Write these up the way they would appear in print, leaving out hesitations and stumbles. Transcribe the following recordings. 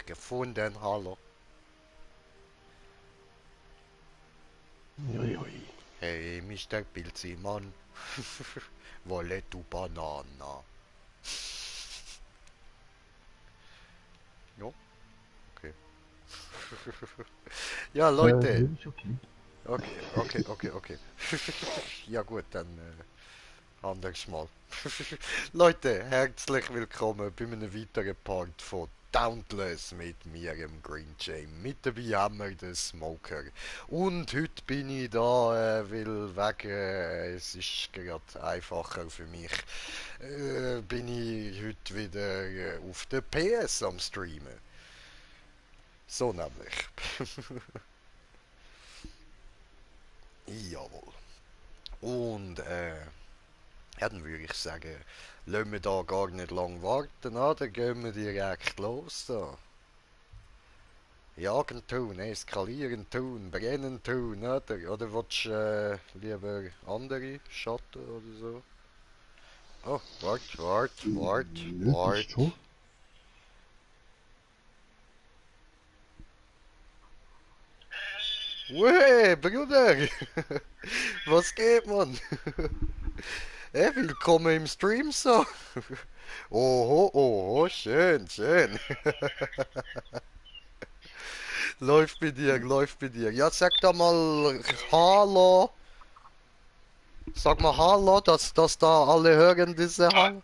gefunden, hallo. Ui, ui. Hey, Mr. Pilzimann. Wolle du Banana? Jo, okay. Ja, Leute. Nö, ist okay. Okay. Ja gut, dann anders mal. Leute, herzlich willkommen bei einem weiteren Part von Dauntless mit mir, dem Green Jay. Mit dabei haben wir den Smoker. Und heute bin ich da, weil wegen, es ist gerade einfacher für mich, bin ich heute wieder auf der PS am Streamen. So nämlich. Jawohl. Und ja, dann würde ich sagen, lassen wir da gar nicht lang warten, dann gehen wir direkt los da. Jagen tun, eskalieren tun, brennen tun, oder willst du lieber andere Schatten oder so? Oh, Nö, passt wart. schon. Hey, Bruder! Was geht, Mann? Hey, willkommen im Stream so. Oho, schön. Läuft bei dir. Ja, sag da mal Hallo. Sag mal Hallo, dass da alle hören diese Hallo.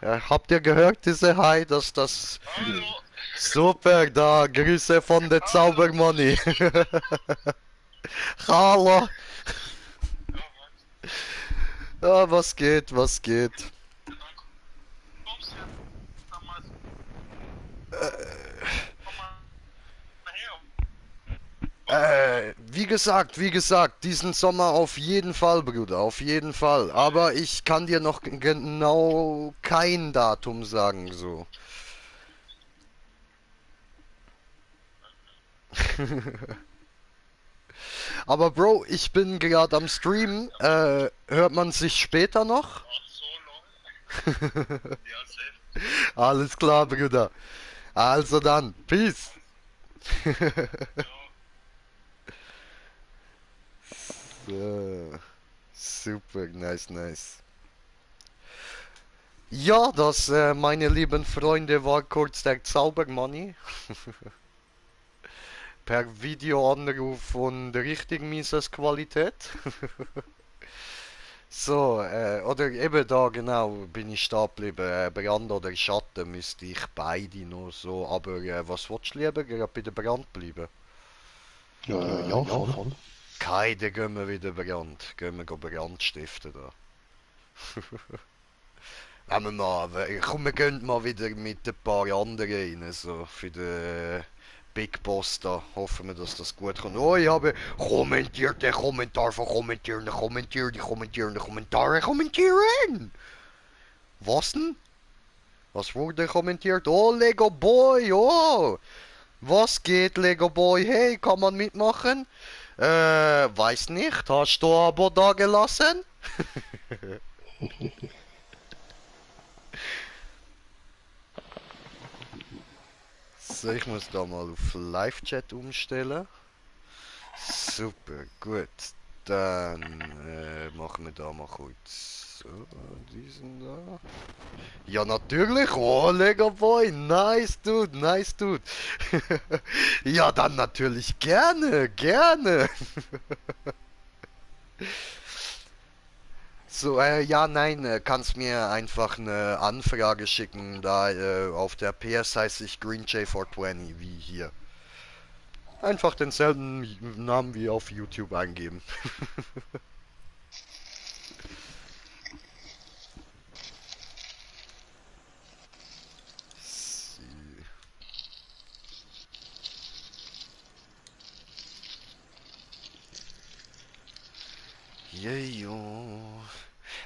Ja, habt ihr gehört diese Hi, dass das Hallo, super da Grüße von der hallo. Zaubermoney. Hallo. Ja, was? Ja, was geht? Dann kommst du jetzt damals, komm mal her. Wie gesagt, diesen Sommer auf jeden Fall, Bruder, auf jeden Fall. Aber ich kann dir noch genau kein Datum sagen, so. Aber Bro, ich bin gerade am Streamen. Hört man sich später noch? Ach so, lol. Ja, safe. Alles klar, Bruder. Also dann, Peace. Ja, So, super, nice. Ja, das, meine lieben Freunde, war kurz der Zaubermoney. Per Videoanruf von richtig mieses Qualität. So, oder eben da genau bin ich stehen geblieben. Brand oder Schatten müsste ich beide noch so. Aber was willst du lieber? Gerade bei der Brand bleiben? Ja, Ja, Ja, voll. voll. Keine gehen wir wieder Brand. Gehen wir Brand stiften da. Wenn wir mal, komm, wir gehen mal wieder mit ein paar anderen rein, so für den Big Boss da. Hoffen wir, dass das gut kommt. Oh, ich habe kommentierte Kommentar von kommentieren. Was denn? Was wurde kommentiert? Oh, Lego Boy, oh! Was geht, Lego Boy? Hey, kann man mitmachen? Weiß nicht. Hast du ein Abo da gelassen? So, ich muss da mal auf Live-Chat umstellen. Super, gut. Dann machen wir da mal kurz so, diesen da. Ja, natürlich. Oh, Lego Boy. Nice, Dude. Ja, dann natürlich gerne. So, ja, nein, kannst mir einfach eine Anfrage schicken, da auf der PS heißt ich GreenJ420, wie hier. Einfach denselben Namen wie auf YouTube eingeben. So. Jejo.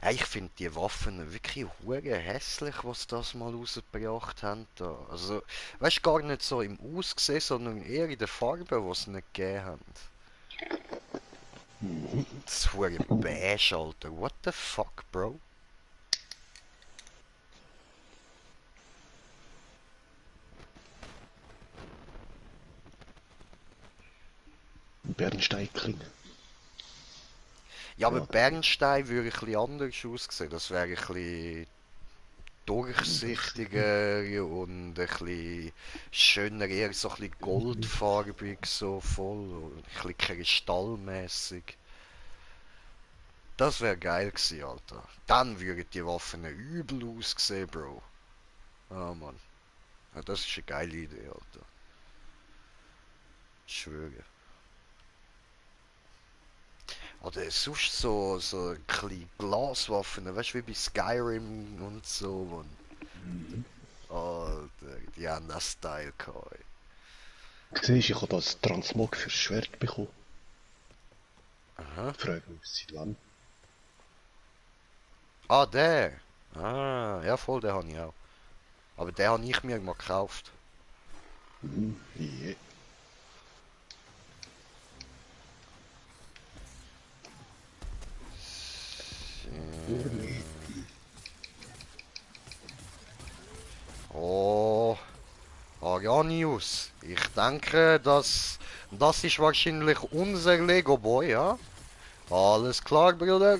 Ja, ich finde die Waffen wirklich hure hässlich, was das mal rausgebracht haben. Da. Also, weißt gar nicht so im Aussehen, sondern eher in der Farbe, was sie nicht gegeben haben. Das ist hure beige, Alter. What the fuck, Bro? Bernsteinklinge. Ja, aber Ja, Bernstein würde ein bisschen anders aussehen. Das wäre ein bisschen durchsichtiger und ein bisschen schöner, eher so ein bisschen goldfarbig, so voll, und ein bisschen kristallmäßig. Das wäre geil gewesen, Alter. Dann würden die Waffen übel aussehen, Bro. Ah, Mann. Ja, das ist eine geile Idee, Alter. Ich schwöre. Oder sonst so ein bisschen Glaswaffen, weißt du, wie bei Skyrim und so, Mann. Alter, die haben das Style gehabt. Ey. Siehst du, ich habe das Transmog fürs Schwert bekommen. Aha. Frage mich seit wann. Ah, der. Ah, ja voll, den habe ich auch. Aber den habe ich mir mal gekauft. Yeah. Oh, Arianius. Ich denke, das ist wahrscheinlich unser Lego Boy, ja? Alles klar, Bruder.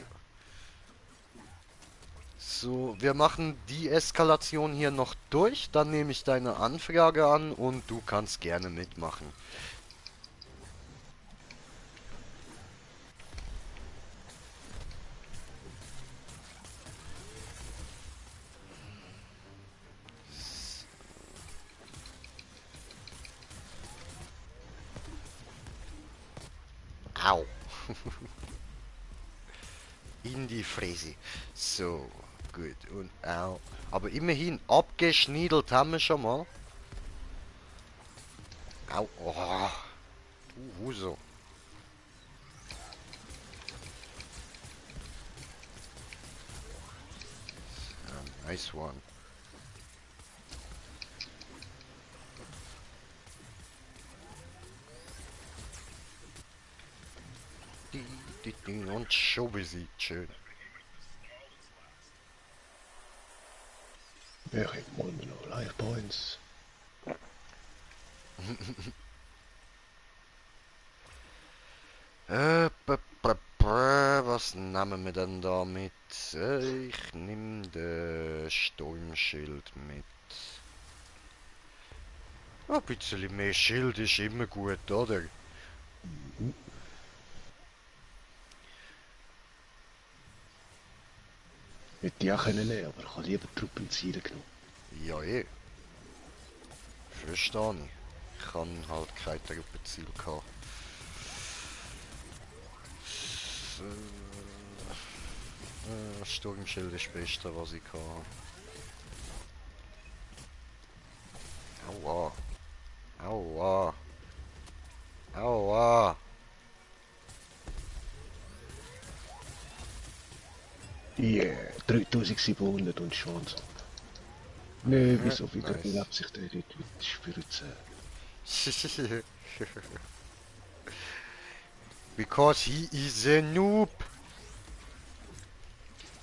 So, wir machen die Eskalation hier noch durch, dann nehme ich deine Anfrage an und du kannst gerne mitmachen. Au. In die Fräse. So, gut. Und au. Aber immerhin, abgeschniedelt haben wir schon mal. Au. Oh. Du Huso. Nice one. Und schon besiegt. Schön. Ich habe mal noch Life Points. Was nehmen wir denn da mit? Ich nehme den Sturmschild mit. Ein bisschen mehr Schild ist immer gut, oder? Hätte ich auch können nehmen, aber ich habe lieber Truppenziele genommen. Ja, eh. Verstehe ich. Ich kann halt kein Truppenziel gehabt. So, Sturmschild ist das Beste, was ich kann. Aua. Aua. Aua. Yeah, 3700 und Chance. Nee, wieso wieder Nice. belebt sich der dort mit Spiritzen? Because he is a noob.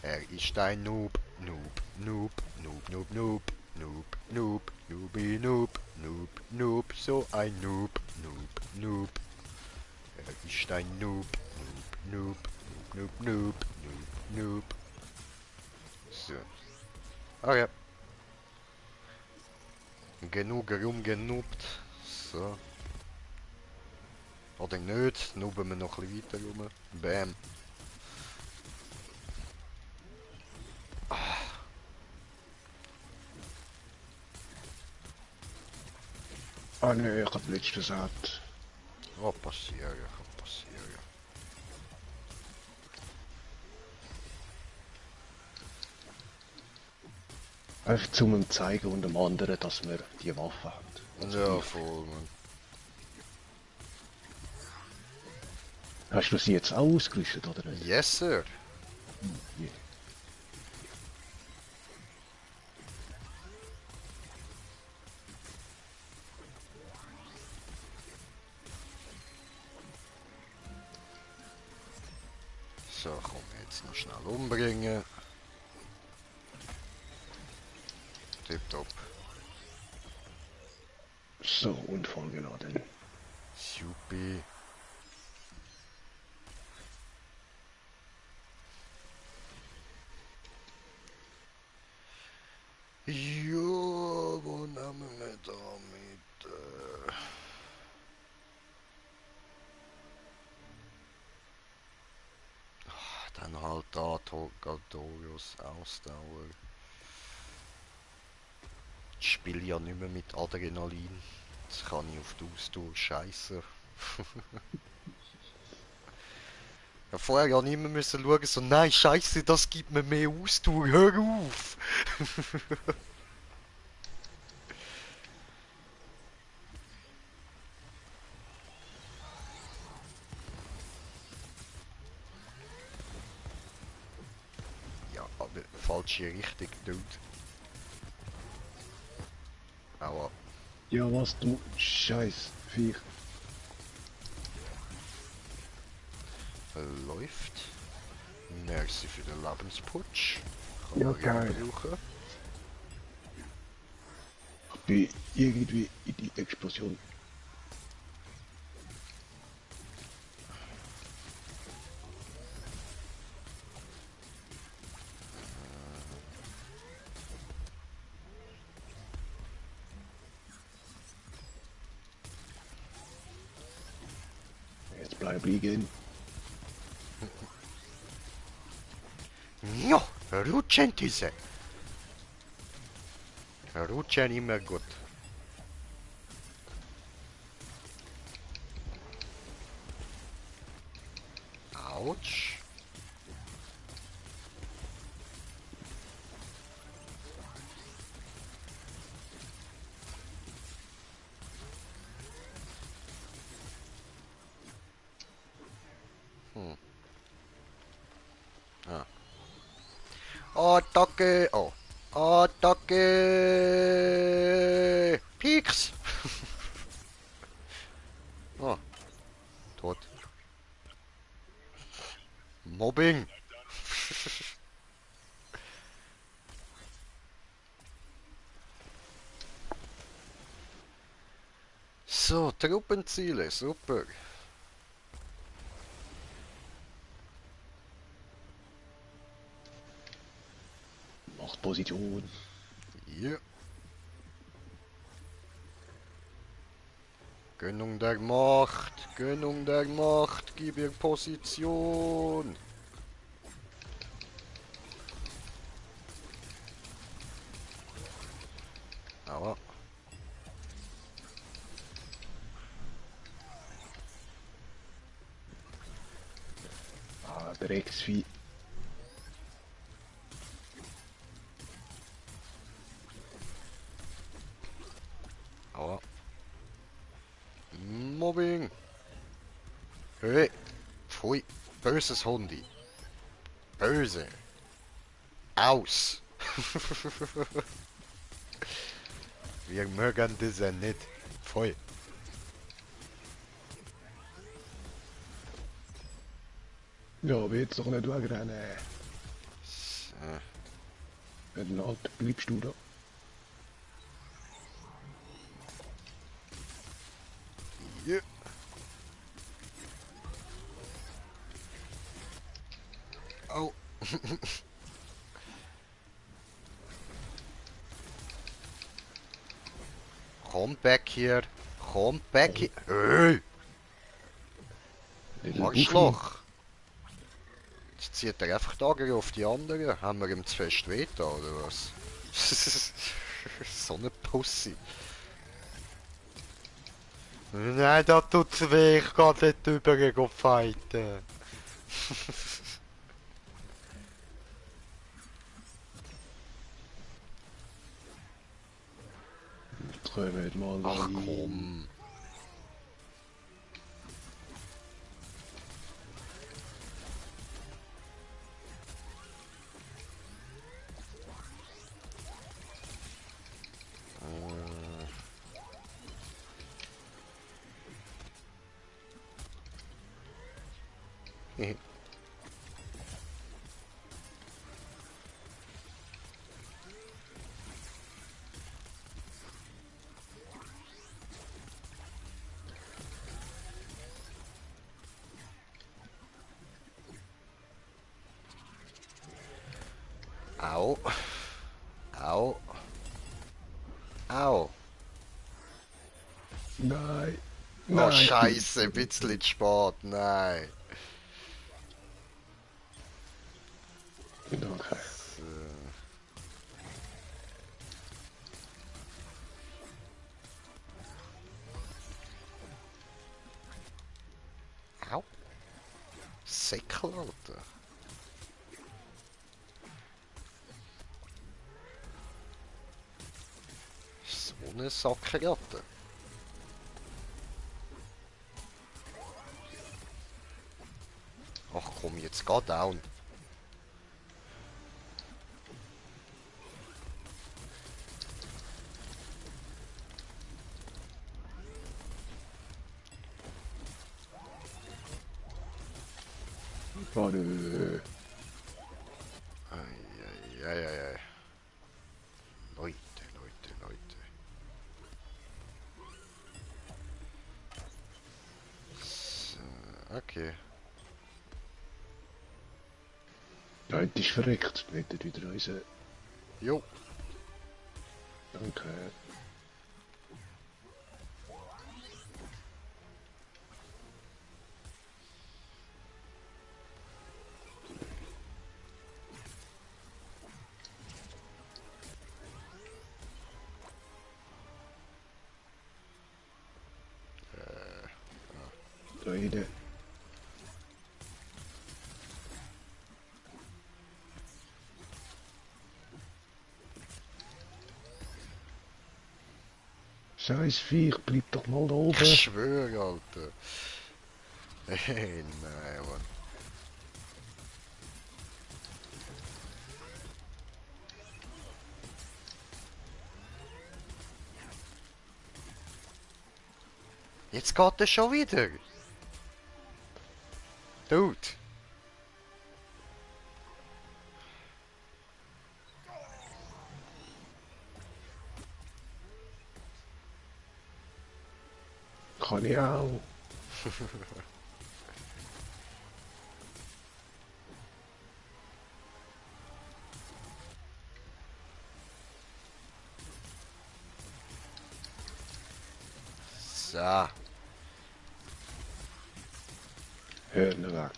Er ist ein Noob. Noob. Noob. Noob. Noob. Noob. Noob. Noob. Noobi Noob. Noob. Noob. So ein Noob. Noob. Noob. Er ist ein Noob. Noob. Noob. Noob. Noob. Noob. Noob. Noob. So. Okay. Genug rumgenoobt. So. Oder nicht. Nooben wir noch ein bisschen weiter rum. Bam. Ah nee, ich habe letztes gesagt. Kann passieren, kann passieren. Einfach zum ihm zeigen und dem anderen, dass wir die Waffe haben. Also Ja, die. voll, man. Hast du sie jetzt auch ausgerüstet, oder nicht? Yes, sir. Yeah. So, komm, jetzt noch schnell umbringen. Tipptopp. So, und vollgeladen. Supi. Galdorius Ausdauer. Ich spiele ja nicht mehr mit Adrenalin. Das kann ich auf die Ausdauer scheiße. Ja, vorher ja nicht mehr müssen schauen, so nein, scheiße, das gibt mir mehr Ausdauer, hör auf! Ja, aber falsche Richtung, Dude. Aua. Ja, was du Scheiß Viech. Läuft. Merci für den Lebensputsch. Kann Ja, man gerne geil. brauchen. Ich bin irgendwie in die Explosion. Jetzt bleib liegen. Ja, rutschen diese. Rutschen immer gut. Autsch. Ah. Attacke! Oh. Attacke! Pieks! Oh, tot. Mobbing! So, Truppenziele, super. Macht Position. Ja. Gönnung der Macht, gib ihr Position. Aber Ah, Drecksvieh. Aua. Mobbing. Hey. Pfui. Böses Hundi. Böse. Aus. Wir mögen das ja nicht. Pfui. Ja, aber jetzt doch nicht wegrennen. So. Wenn halt bleibst du da. Ja. Au. Komm back hier. Komm back hier. Hey. Little Arschloch! Jetzt zieht er einfach die Agri auf die anderen. Haben wir ihm zu fest wehgetan, oder was? So eine Pussy. Nein, da tut's weh, ich kann nicht drüber fighten. Kommt mal Ach rein. komm. Au. Au. Au. Nein. Oh Nein. Scheiße, ein bisschen zu spät, nein. Okay. So. Au. Säckel, Alter. So eine Sackratte. Ach komm, jetzt geh down. Warte. Eieieiei. Leute, Leute, Leute. So, okay. Ja, die ist verreckt. Nicht wieder unsere. Jo. Danke. Da rein. Scheiß Viech, bleib doch mal da Ich oben. schwöre, Alter. Hey, nein, Mann. Jetzt geht er schon wieder. Dude. Kann ich auch. So. Hörner weg.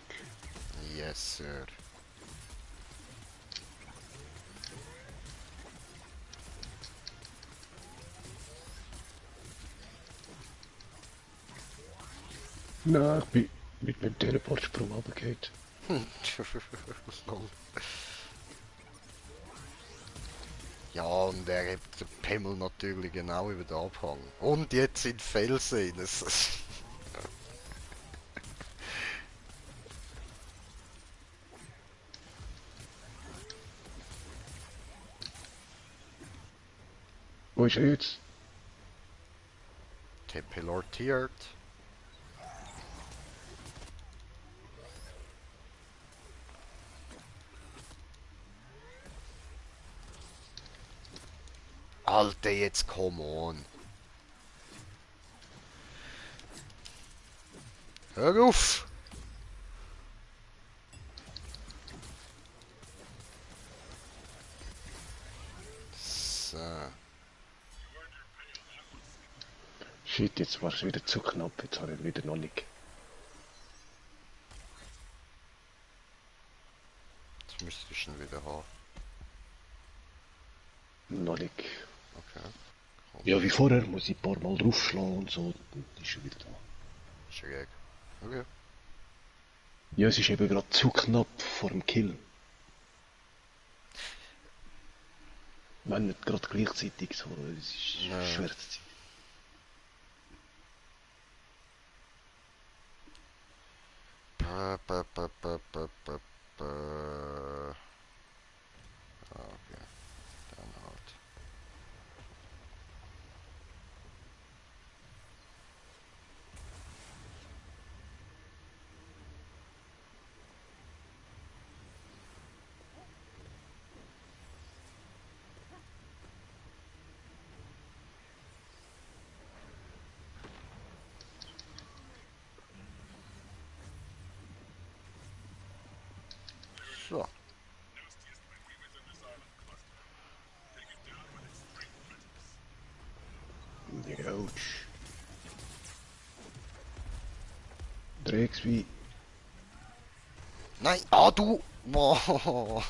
Yes, sir. Nein, ich bin mit meinem Teleportsprung runtergefallen. Lol. Ja, und er hat den Pimmel natürlich genau über den Abhang. Und jetzt in die Felsen. Wo ist er jetzt? Teleportiert. Alter, jetzt come on. Hör auf! So. Shit, jetzt war es wieder zu knapp. Jetzt habe ich ihn wieder noch nicht. Jetzt müsstest du ihn wieder haben. Noch nicht. Okay. Komm. Ja, wie vorher muss ich ein paar Mal draufschlagen und so. Dann ist er wieder da. Ist ja gag. Okay. Ja, es ist eben gerade zu knapp vor dem Kill. Wenn nicht gerade gleichzeitig so, es ist Ja. schwer zu sein. Okay, dann halt. So. Autsch. Drecksvieh. Nein! Ah, du! Wow.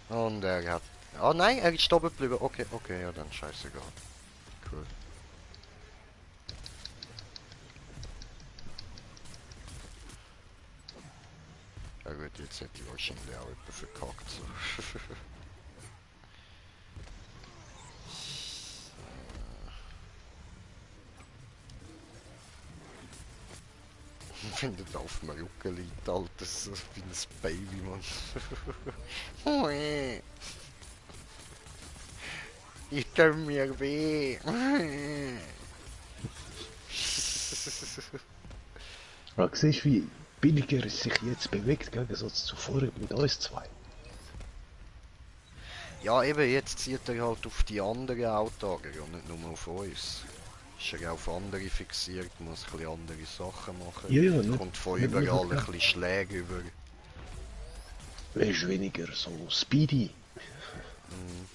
Und er hat... Oh nein, er ist stehen geblieben. Okay, okay, ja dann scheißegal. Cool. Ja gut, jetzt hätte ich wahrscheinlich auch etwas verkackt. So. Wenn der da auf dem Rücken liegt, Alter, so wie ein Baby, Mann. Ich tue mir weh. Ja, siehst du, wie billiger es sich jetzt bewegt, gegen so zuvor mit uns zwei. Ja, eben, jetzt zieht er halt auf die anderen Autos und nicht nur auf uns. Ist er auf andere fixiert, muss ein bisschen andere Sachen machen. Ja, ja, nicht, Kommt von nicht überall ein klar. bisschen Schläge über. Er ist weniger so speedy. Mhm.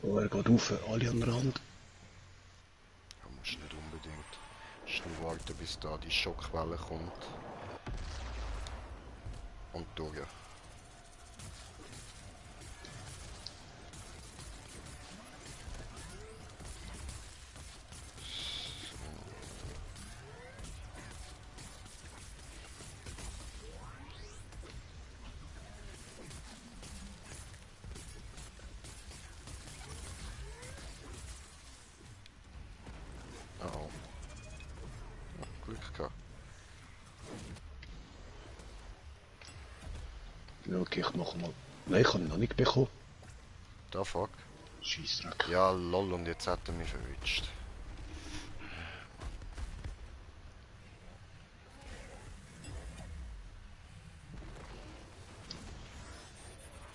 Oh, er geht rauf, alle an den Rand. Ja, muss nicht unbedingt. Ist nur warten, bis da die Schockwelle kommt. Und durch. Oh, oh. Ja, Glück gehabt. Ja, okay, ich mach mal. Nein, ich habe ihn noch nicht bekommen. Da fuck. Scheissdreck. Ja, lol, und jetzt hat er mich verwitscht.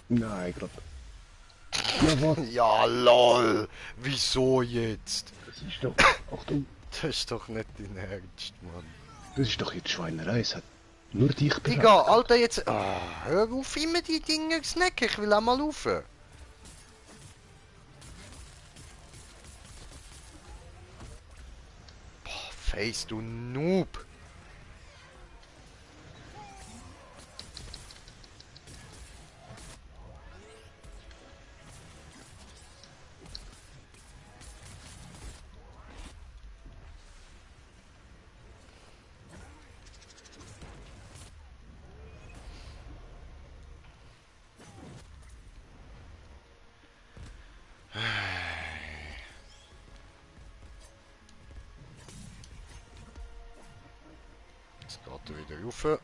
Nein, glaub. Ja, warte. Ja, lol! Wieso jetzt? Das ist doch. Achtung. Das ist doch nicht dein Ernst, Mann. Das ist doch jetzt Schweinerei. Es hat nur dich bewegt. Digga, Alter, jetzt... Ah, hör auf, immer die Dinger zu snacken. Ich will auch mal rauf. Boah, Face, du Noob. Jetzt geht er wieder rauf.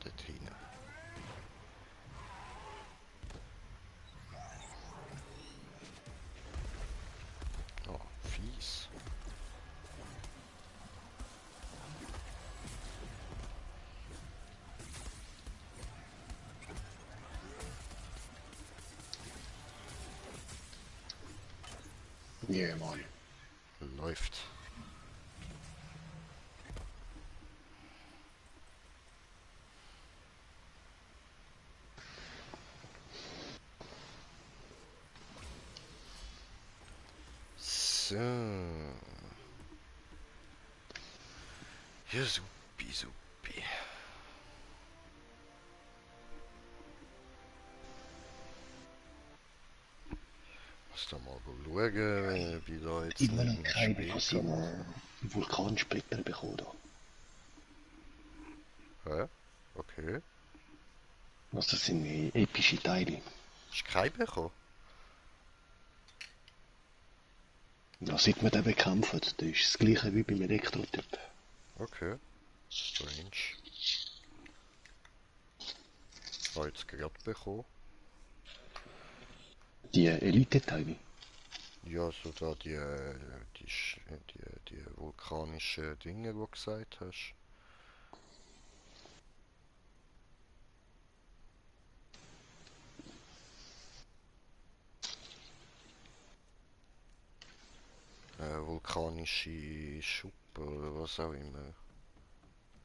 Dort hinten. Oh, fies. Ja, Mann. Läuft. So. Ja, supi, supi. Muss da mal schauen, wie da jetzt Immer nicht noch mehr keine spät. von so einem Vulkansplitter bekommen. Da. Hä? Okay. Was, das sind epische Teile. Ist kein bekommen? Ja, seit wir den bekämpfen, das ist das gleiche wie beim Elektrotyp. Okay. Strange. Habe ich jetzt gerade bekommen. Die Elite-Teile. Ja, so da die vulkanischen Dinge, die du gesagt hast. Vulkanische Schuppen oder was auch immer.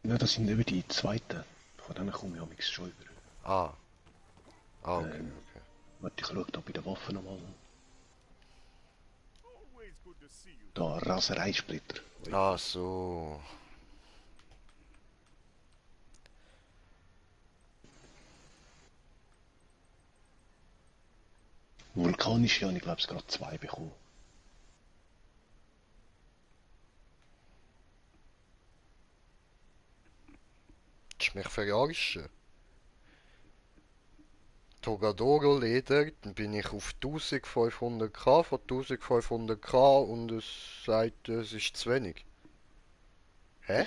Ja, das sind eben die zweiten. Von denen komme ich am schon über. Ah, okay, Ähm, okay. warte, ich schaue da bei den Waffen nochmal. Da, Rasereisplitter. Ah, so. Vulkanische habe ich glaube ich gerade 2 bekommen. Willst du mich verarschen? Togadoro Leder, dann bin ich auf 1500k von 1500k und es sagt, es ist zu wenig. Hä?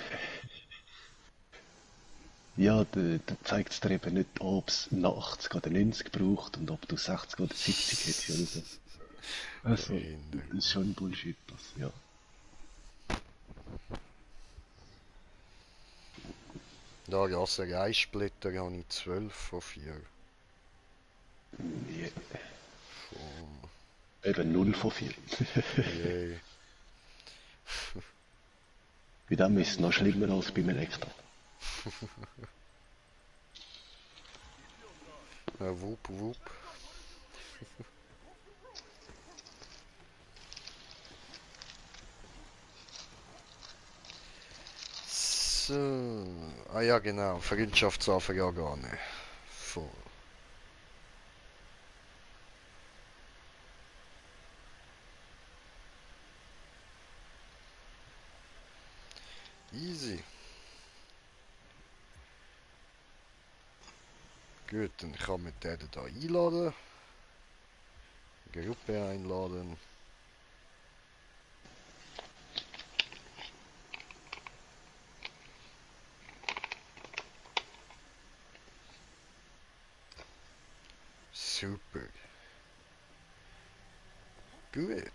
Ja, da zeigt es dir eben nicht an, ob es 80 oder 90 braucht und ob du 60 oder 70 hättest oder so. Also, Behindert. das ist schon Bullshit, das, ja. Da Rasereisplitter habe ich 12 von 4. Ja, Von... eben 0 von 4. Yay. Bei dem ist es noch schlimmer als beim Elektro. Wup, wup. So. Ah ja, genau. Freundschaftsanfrage. Voll. Easy. Gut, dann kann man den da einladen. Gruppe einladen. Super. Gut.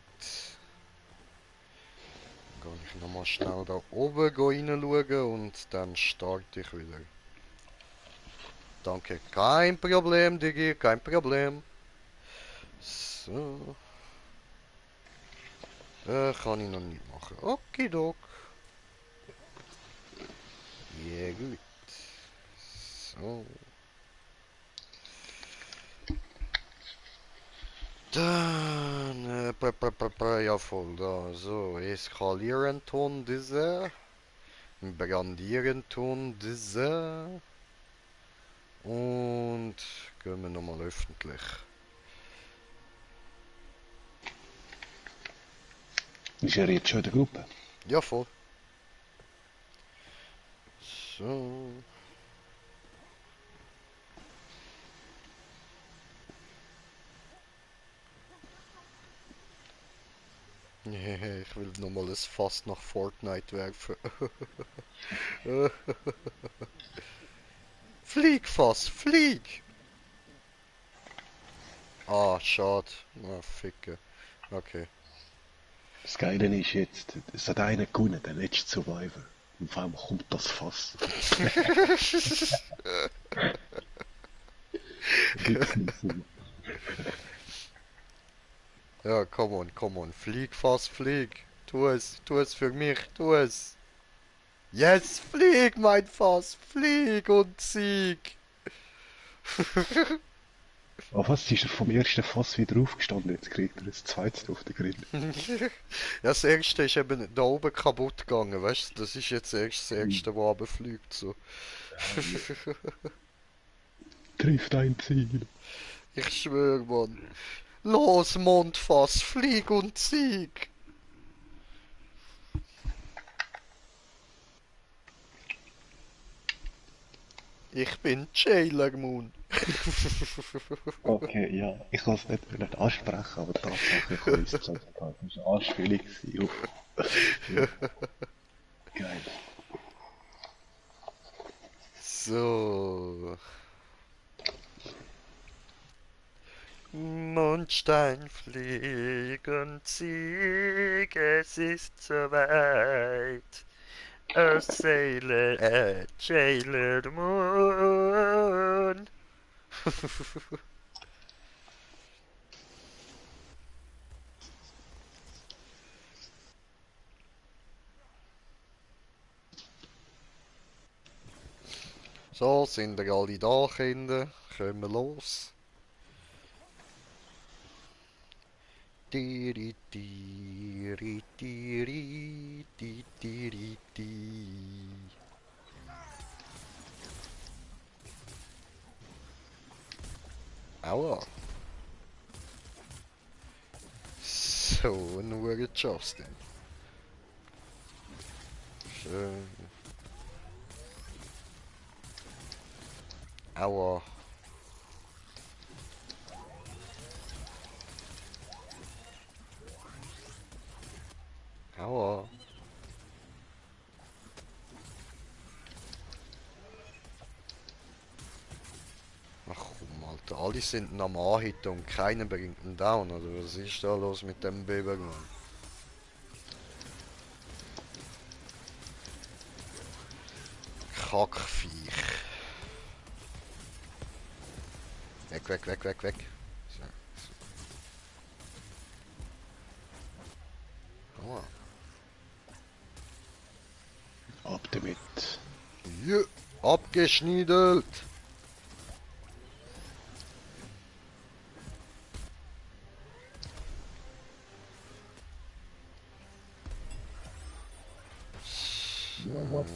Dann gehe ich nochmal schnell da oben reinschauen und dann starte ich wieder. Danke, kein Problem, Digi, kein Problem. So. Kann ich noch nicht machen. Okidok. Ja, gut. So. Dann, ja voll da. So, eskalieren tun diese. Brandieren tun diese. Und gehen wir nochmal öffentlich. Ist er jetzt schon in der Gruppe? Ja, voll. So. Ich will nochmal das Fass nach Fortnite werfen. Flieg, Fass, flieg! Ah, schade. Ah, ficke. Okay. Das Geile ist jetzt, es hat einer gewonnen, der letzte Survivor. Und auf einmal kommt das Fass. Gibt's nicht so. Ja, come on. Flieg, Fass, flieg. Tu es für mich, tu es. Yes, flieg, mein Fass, flieg und sieg. Aber was ist er vom ersten Fass wieder aufgestanden? Jetzt kriegt er ein zweites auf den Grill. Ja, das erste ist eben da oben kaputt gegangen, weißt du? Das ist jetzt erst das erste, was runterfliegt, so. Trifft ein Ziel. Ich schwör, Mann. Los, Mondfass, flieg und sieg. Ich bin Jailer Moon. Okay, ja. Ich kann es nicht ansprechen, aber tatsächlich kann ich es sagen. Das war eine Anspielung. Ja. Geil. So. Mondstein fliegen, Zieg, es ist soweit. A sailor, a sailor moon. So, sind wir alle da, Kinder? Können wir los? Diri, diri, diri, di, diri, di. Aua. So, nur Justin. Schön. Aua. Aua. Ach komm, Alter. Alle sind am Anhitten und keiner bringt einen Down. Oder was ist da los mit dem Bibermann? Kackviech. Weg, weg, weg, weg, weg. So. Aua. Ab damit. Ja, abgeschniedelt. Ja, was,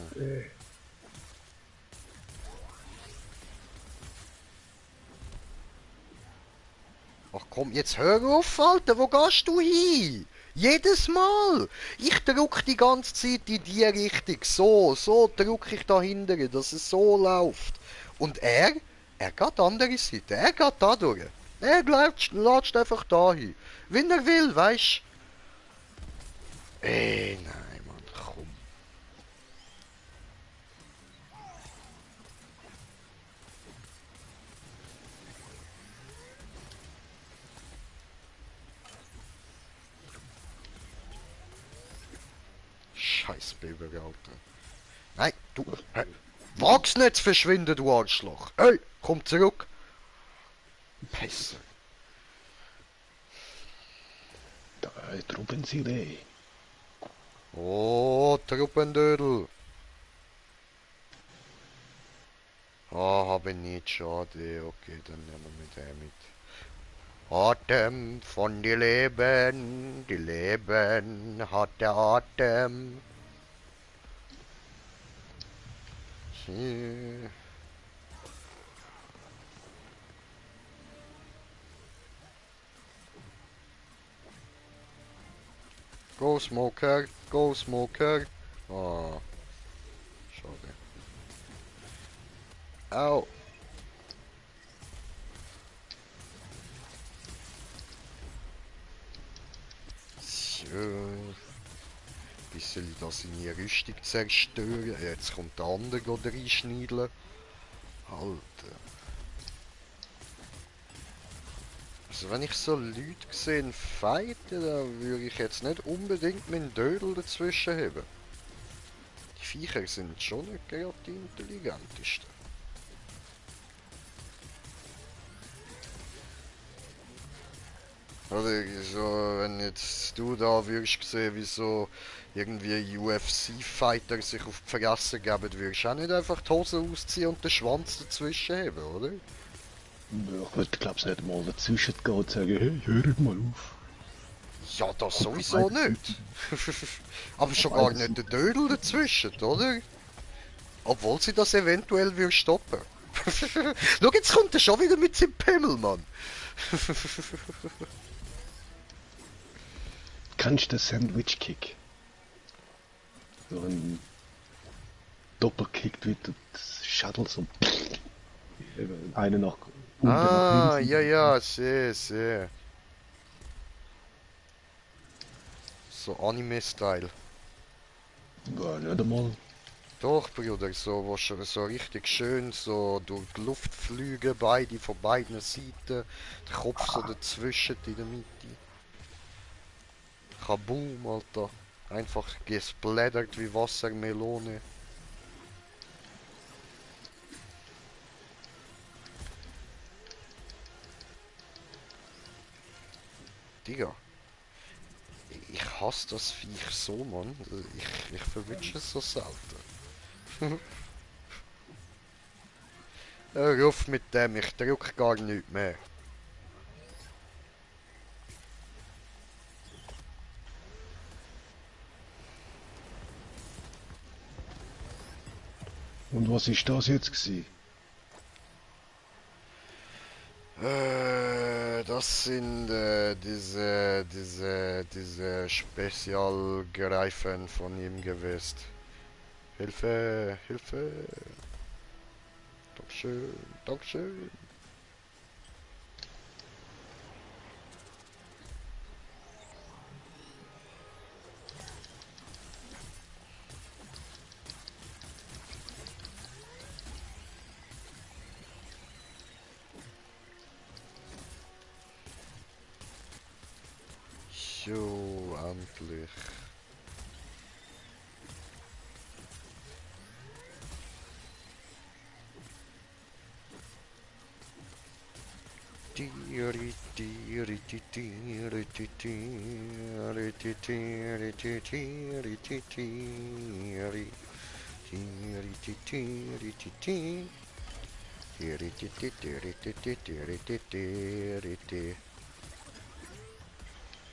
Ach komm, jetzt hör auf, Alter, wo gehst du hin? Jedes Mal! Ich drück die ganze Zeit in die Richtung. So drück ich da hinten, dass es so läuft. Und er geht die andere Seite. Er geht da durch. Er latscht einfach da hin. Wenn er will, weisst. Nein, Mann, komm. Scheiß Biber, Alter. Nein, du. Wag's nicht zu verschwinden, du Arschloch. Hey, komm zurück. Pisser. da, Truppensiree. Oh, Truppendödel. Ah, habe nicht, schade. Okay, dann nehmen wir den mit. Atem von die Leben hat der Atem. Hier. Go Smoker, go Smoker. Ah, schade. Au. So. Bisschen da seine Rüstung zerstören. Jetzt kommt der andere reinschneideln. Alter. Also wenn ich so Leute sehe fighten, dann würde ich jetzt nicht unbedingt meinen Dödel dazwischen haben. Die Viecher sind schon nicht gerade die intelligentesten. Oder so, wenn jetzt du da würdest sehen, wie so irgendwie UFC-Fighter sich auf die Fresse geben, würdest du auch nicht einfach die Hose ausziehen und den Schwanz dazwischen haben, oder? Ja, ich würde, glaub's nicht mal dazwischen gehen und sagen, hey, hört mal auf. Ja, das Auf sowieso beide nicht. Aber schon beide gar nicht der Dödel dazwischen, oder? Obwohl sie das eventuell will stoppen. Schau, jetzt kommt er schon wieder mit seinem Pimmel, Mann. Kennst du den Sandwich-Kick? So ein Doppelkick wird das Shuttle so eben, einer nach Unten nach links. Ah, ja, ja, sehe, sehe. So Anime-Style. Ja, nicht einmal. Doch, Bruder, so, wo schon so richtig schön so durch die Luft fliegen, beide von beiden Seiten, der Kopf so dazwischen in der Mitte. Kaboom, Alter. Einfach gesplattert wie Wassermelone. Digga, ich hasse das Viech so, Mann. Ich verwünsche es so selten. Hör auf mit dem, ich drück gar nicht mehr. Und was ist das jetzt gewesen? Das sind diese Spezialgreifen von ihm gewesen. Hilfe, Hilfe. Dankeschön, Dankeschön. So, endlich.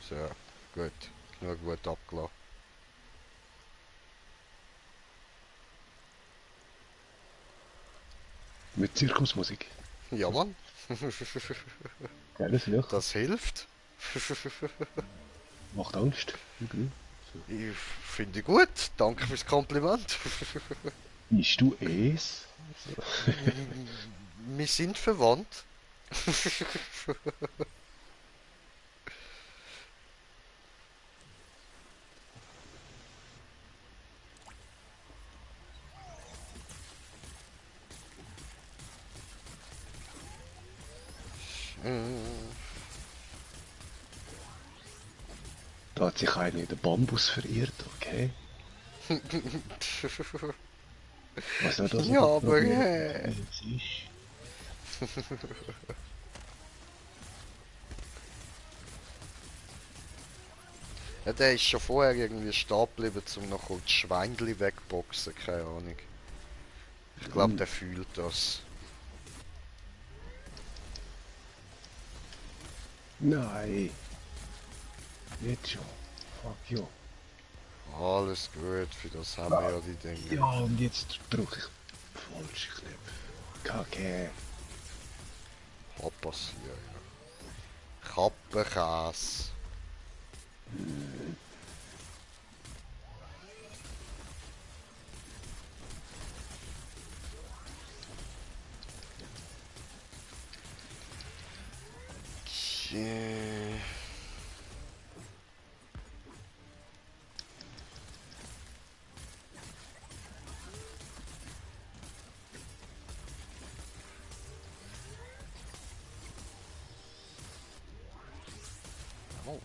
So, gut. Genug gut abgelassen. Mit Zirkusmusik. Ja, Mann. Geiles Lied. Das hilft. Macht Angst. Okay. Ich finde gut. Danke fürs Kompliment. Bist du es? So. Wir sind verwandt. Da hat sich einer in den Bambus verirrt, okay? Was auch das Ja, ein aber Problem ist. ja, der ist schon vorher irgendwie stehen geblieben, um noch kurz Schweinli wegboxen, keine Ahnung. Ich glaube, der fühlt das. Nein. Jetzt schon. Fuck you. Alles gut, für das haben wir ja die Dinge. Ja, und jetzt drücke ich falsche Knöpfe. Kacke. Kann passieren. Kappenkäse. Okay. Oh.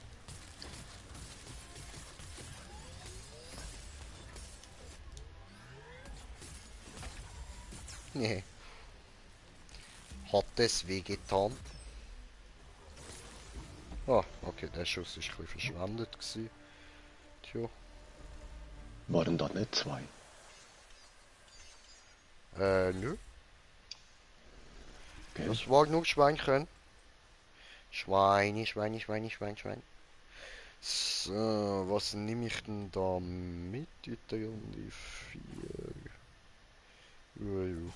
Nee. Hat es wehgetan? Ah, okay, der Schuss ist ein bisschen verschwendet gewesen. Tja. Waren da nicht zwei? Nö. Gell? Das war nur Schweinchen. Schweine, Schweine, Schweine, Schwein, Schwein. So, was nehme ich denn da mit in der Runde 4? Ja, ja.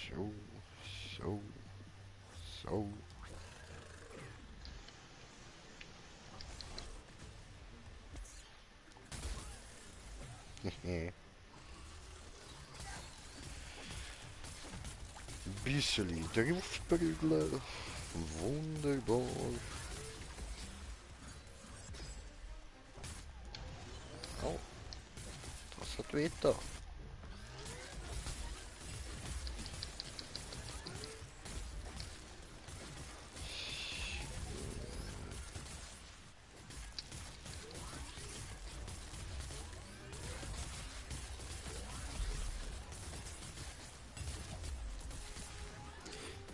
So, so, so. Bisschen draufprügeln. Wunderbar. Oh, das hat weh da.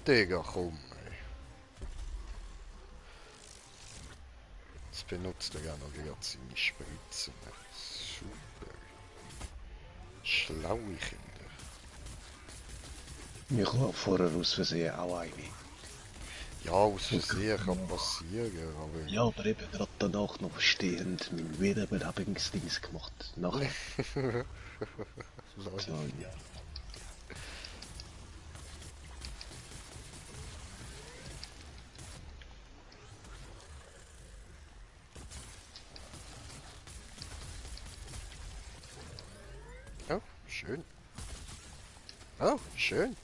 Digga, komm. Ey. Jetzt benutzt er ja noch gerade seine Spritzen. Super. Schlaue Kinder. Ich habe vorher aus Versehen auch eine. Ja, aus Versehen kann passieren, aber... Ja, aber eben gerade danach noch stehend mein Wiederbelebungsdings gemacht. Nachher. Läuft. So, ja. Oh, schön. Oh, schön.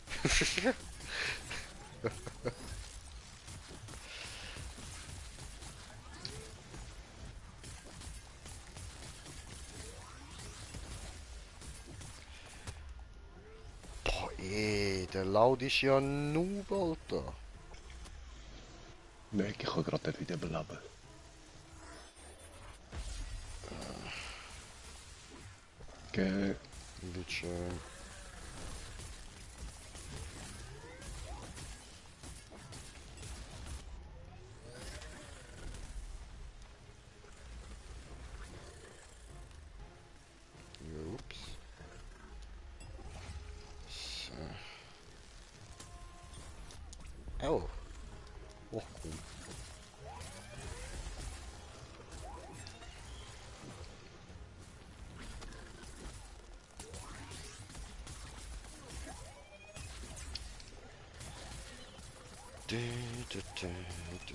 Boah, der Laut ist ja ein Noob, Alter. Merke, ich kann gerade nicht wiederbeleben. Okay. Bildschirm. Ups. So. Oh. Oh, cool. Du, du, du, du, du.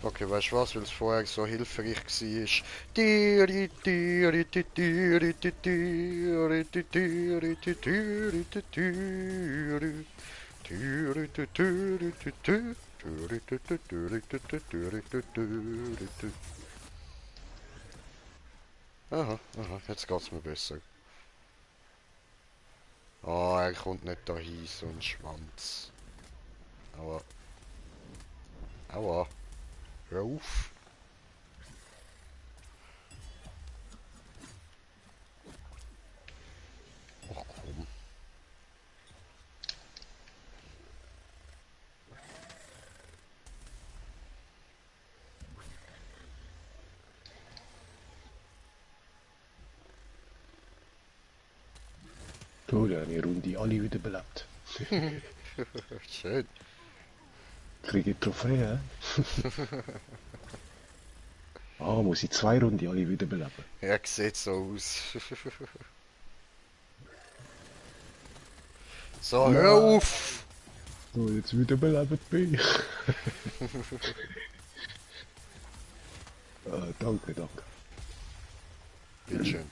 Okay, weißt du was, weil es vorher so hilfreich war? Tiri, tiri, ti, tiri, ti, tiri, ti, tiri, ti, tiri, ti, tiri. Tiri, ti, tiri, ti, ti. Tiri, ti, ti, tiri, ti, ti, tiri, ti, tiri, ti. Aha, aha, jetzt geht's mir besser. Oh, er kommt nicht dahin, so ein Schwanz. Aua. Aua. Hör auf. Ach komm. So, dann habe ich Runde alle wiederbelebt. Schön. Kriege ich Trophäe? Ah, muss ich 2 Runden alle wiederbeleben? Er sieht so aus. So, hör auf! So, jetzt wiederbelebt bin ich. Danke, danke. Bitteschön.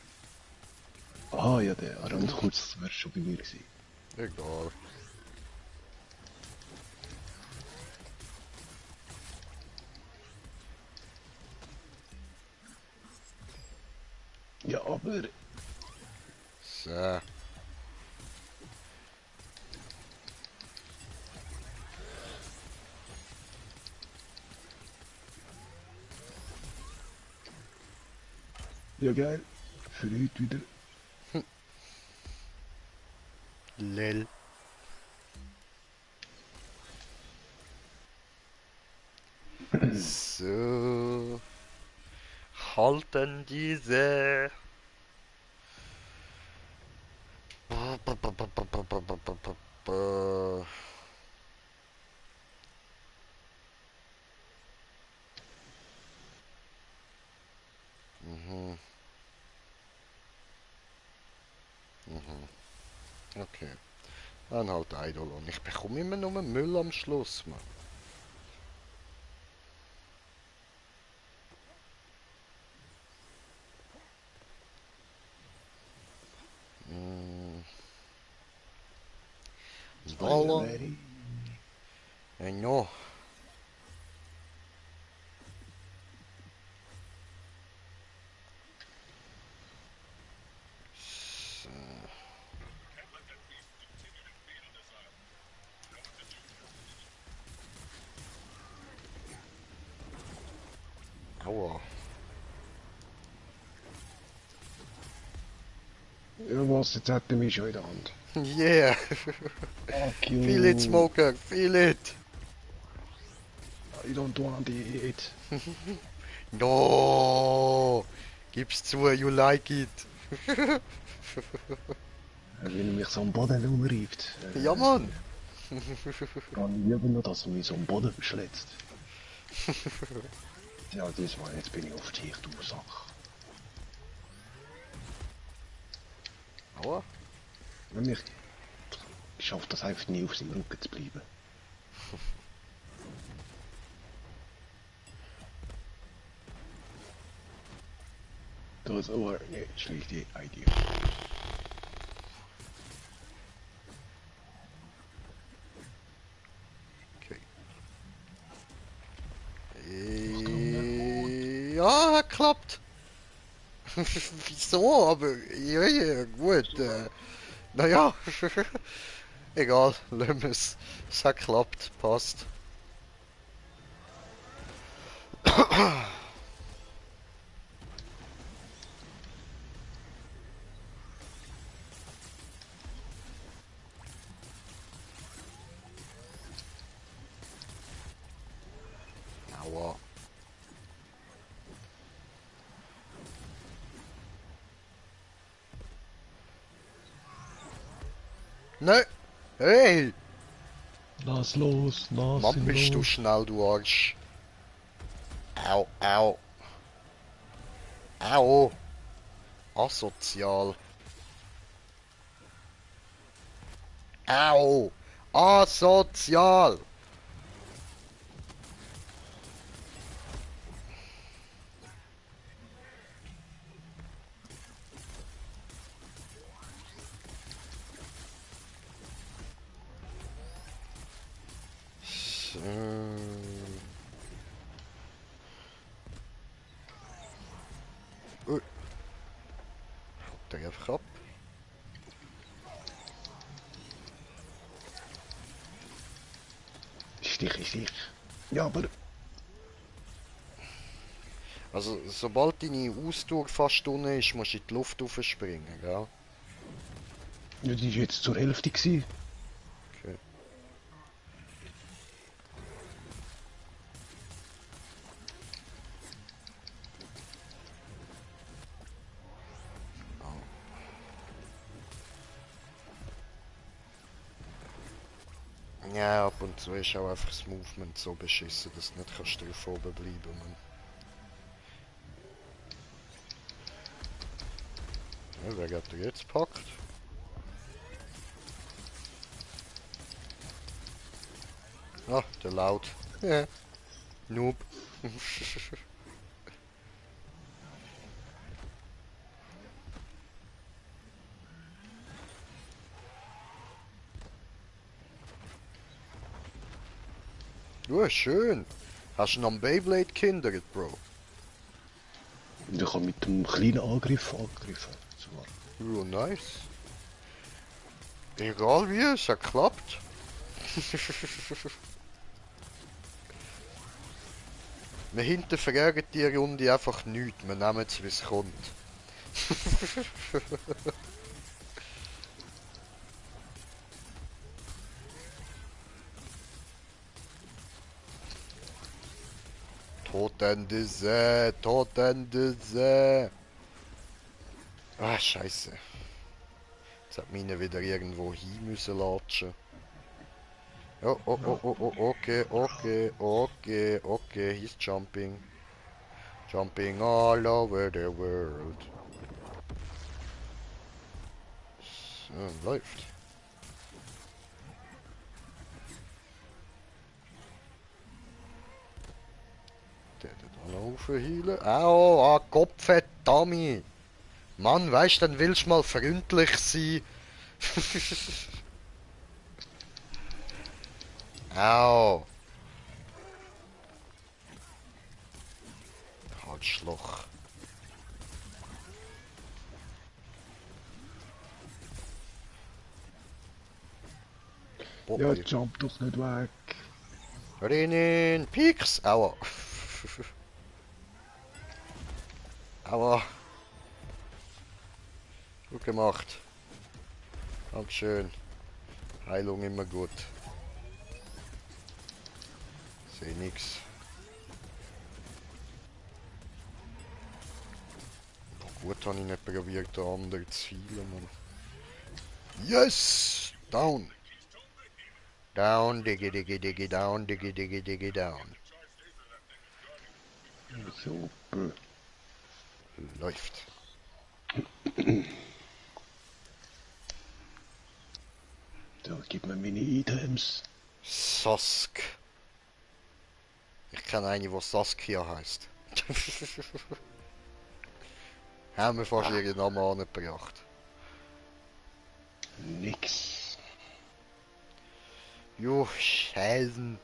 Ah, ja, der Randkurs wäre schon bei mir gewesen. Egal. Ja, aber... So. Ja, geil. Für heute wieder. Lel. So. Halten diese. Mhm. Mhm. Okay. Dann halt Eidolon. Ich bekomme immer nur Müll am Schluss, Mann. ready. I know. So. Aua. Ja, was? Jetzt hat er mich schon in der Hand. Yeah. Fuck you. Feel it, Smoker. Feel it. I don't want it. No. Gib's zu, you like it. Wenn er mich so am Boden umreibt. Ja, Mann. Dann lieber nur, dass er mich so am Boden verschletzt. Ja, diesmal, jetzt bin ich auf dich, du Sack. Aua. Wenn ich schaffe das einfach nie, auf seinem Rücken zu bleiben. Das war eine schlechte Idee. Okay. Ja, klappt. Wieso? Aber ja, ja, gut. Naja. Egal, lassen wir's. Es hat geklappt, passt. Aua. Nein! Hey! Lass los, lass Mann, ihn bist du los. schnell, du Arsch. Au, au. Au. Asozial. Au. Asozial. So. Haut er einfach ab. Stich. Ja, aber Also, sobald deine Ausdauer fast unten ist, musst du in die Luft raufspringen, gell? ja, die war jetzt zur Hälfte gewesen. Okay. Ja, ab und zu ist auch einfach das Movement so beschissen, dass du nicht kannst drauf oben bleiben, Mann. Ja, wer hat er jetzt gepackt? Ah, der Laut. Ja. Noob. Ja, schön. Hast du noch einen Beyblade kindert, Bro? Und ich habe mit dem kleinen Angriff angegriffen. So. Ja, nice. Egal wie, es hat geklappt. Wir hinterfragen die Runde einfach nichts, wir nehmen es wie es kommt. Totende See, Totende See. Ah, scheiße. Jetzt hat meine wieder irgendwo hin müssen latschen. Oh, okay, he's jumping. Jumping all over the world. So, läuft. Der da noch heilen. Au, Kopf, Dummy. Mann, weißt du, dann willst du mal freundlich sein. Au! Arschloch. Ja, Boah, jump doch nicht weg. Renin, Pieks! Aua. Aua. Gut gemacht. Dankeschön. Heilung immer gut. Seh nix. Gut habe ich nicht probiert, den anderen zu healen, Mann. Yes! Down! Down, diggy, diggy, diggy, down, diggy, diggy, diggy, down. Super. Läuft. Da, gib mir meine Items. Sask. Ich kenne eine, die Saskia heißt. Haben wir fast ihren Namen angebracht. Nix. Jo, Scheißen.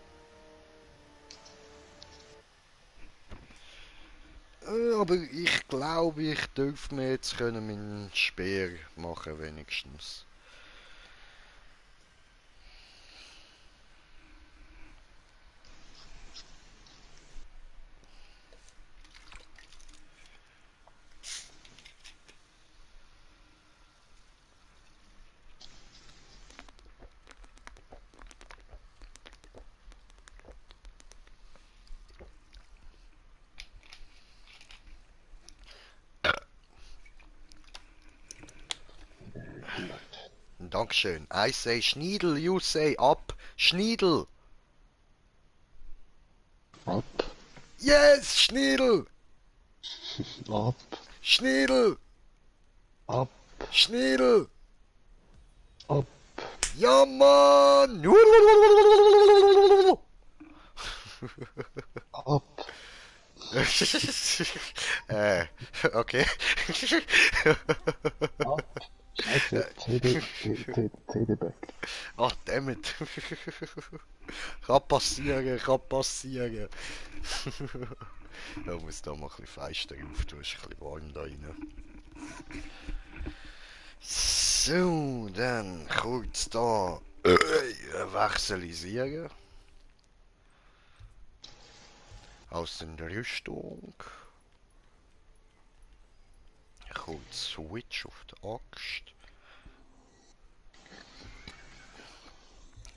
Aber ich glaube, ich dürfte mir jetzt können meinen Speer machen, wenigstens. Dankeschön. I say Schniedel, you say up. Schniedel. Ab. Yes, Schniedel. Ab. Schniedel. Ab. Schniedel. Ab. Ja, Mann. Ab. Okay. Ab. Scheiße. CD back. Ach, dammit. Kann passieren, kann passieren. Da muss da mal ein bisschen feister auf, du ist ein bisschen warm da rein. So, dann kurz da wechselisieren. Aus der Rüstung. Kurz Switch auf die Axt.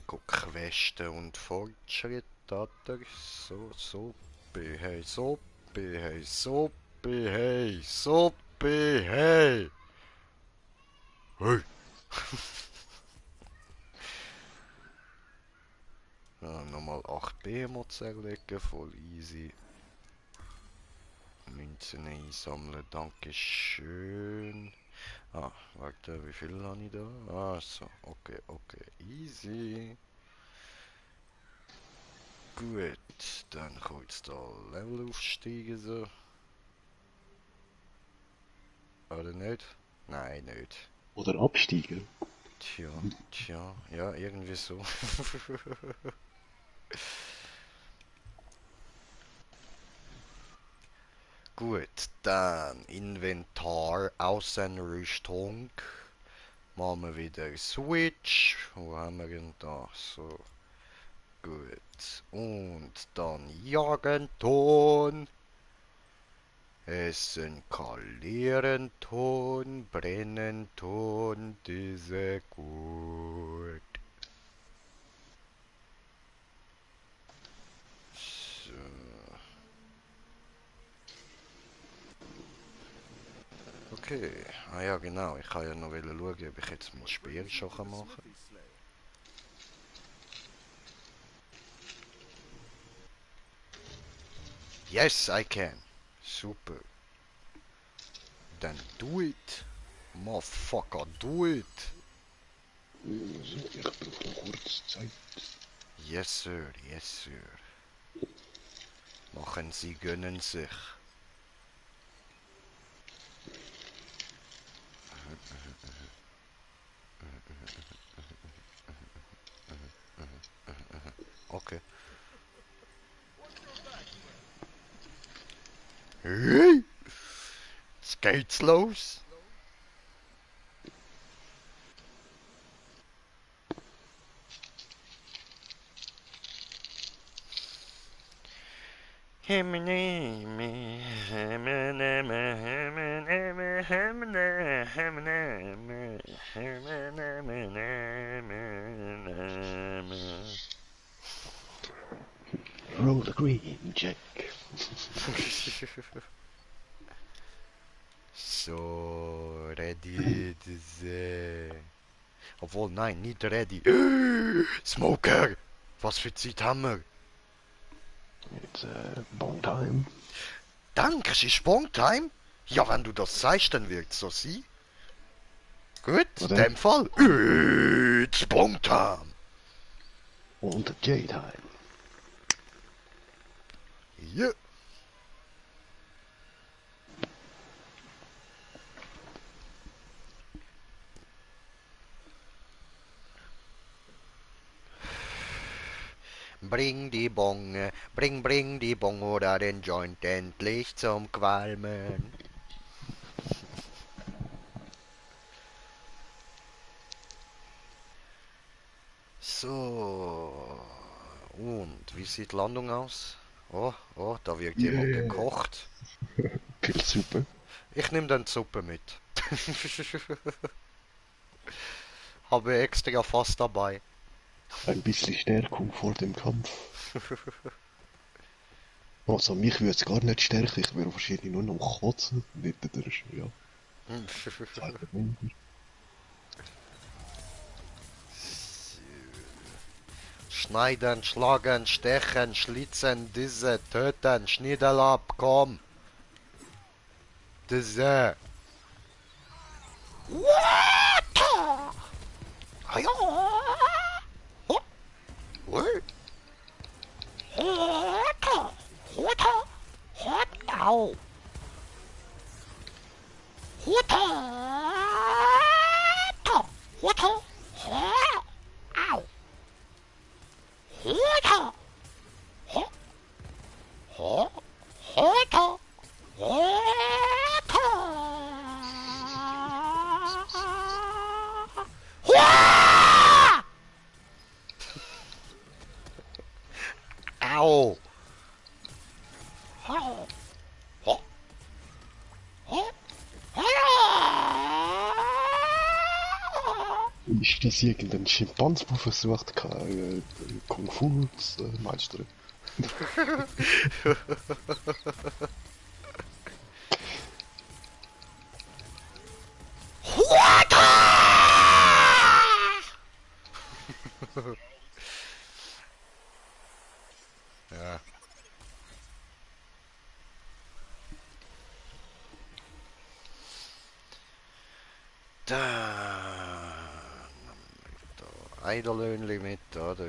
Guck, Weste und Fortschritt, oder? So, hey, so, hey, so, hey, so, hey. Hey. Ja, nochmal 8B Mods erlegen, voll easy. Münzen einsammeln, dankeschön. Ah, warte, wie viel habe ich da? Ah, so, okay, easy. Gut, dann kurz da Level aufsteigen so. Oder nicht? Nein, nicht. Oder absteigen. Tja, ja, irgendwie so. Gut, dann Inventar, Außenrüstung. Machen wir wieder Switch. Wo haben wir denn da? So, gut. Und dann Jagenton. Essen, Kalieren, Ton, Brennen, Ton, diese gut. So. Okay, ah ja genau, ich kann ja noch schauen, ob ich jetzt mal Speer schon machen kann. Yes, I can. Super. Then do it. Motherfucker, do it. Ich brauche noch kurz Zeit. Yes, sir, yes, sir. Machen Sie, gönnen sich. okay. Hey, jetzt geht's los. Roll the green, Jack. So, ready to say. Obwohl, nein, nicht ready. Smoker! Was für Zeit haben wir? It's Bong Time. Danke, es ist Sprungtime? Ja, wenn du das sagst, dann wird's so sein. Gut, in Oder? dem Fall. Sprungtime. Und J-Time. Ja. Bring die Bonge, bring die Bong oder den Joint endlich zum Qualmen. So. Und, wie sieht Landung aus? Oh, oh, da wird jemand Yeah. gekocht. Pilzsuppe. Ich nehme dann die Suppe mit. Habe extra Fass dabei. Ein bisschen Stärkung vor dem Kampf. Also, mich würde es gar nicht stärken. Ich wäre wahrscheinlich nur noch am Kotzen. Nicht der, ja. Zweiter Wunder. Schneiden, schlagen, stechen, schlitzen, diese, töten, Schniedel ab, komm. Diese. Au! Ist das irgendein Schimpanse, der versucht, Kung Fu zu meistern? Ja. Dann Eiderlöhnli mit, oder?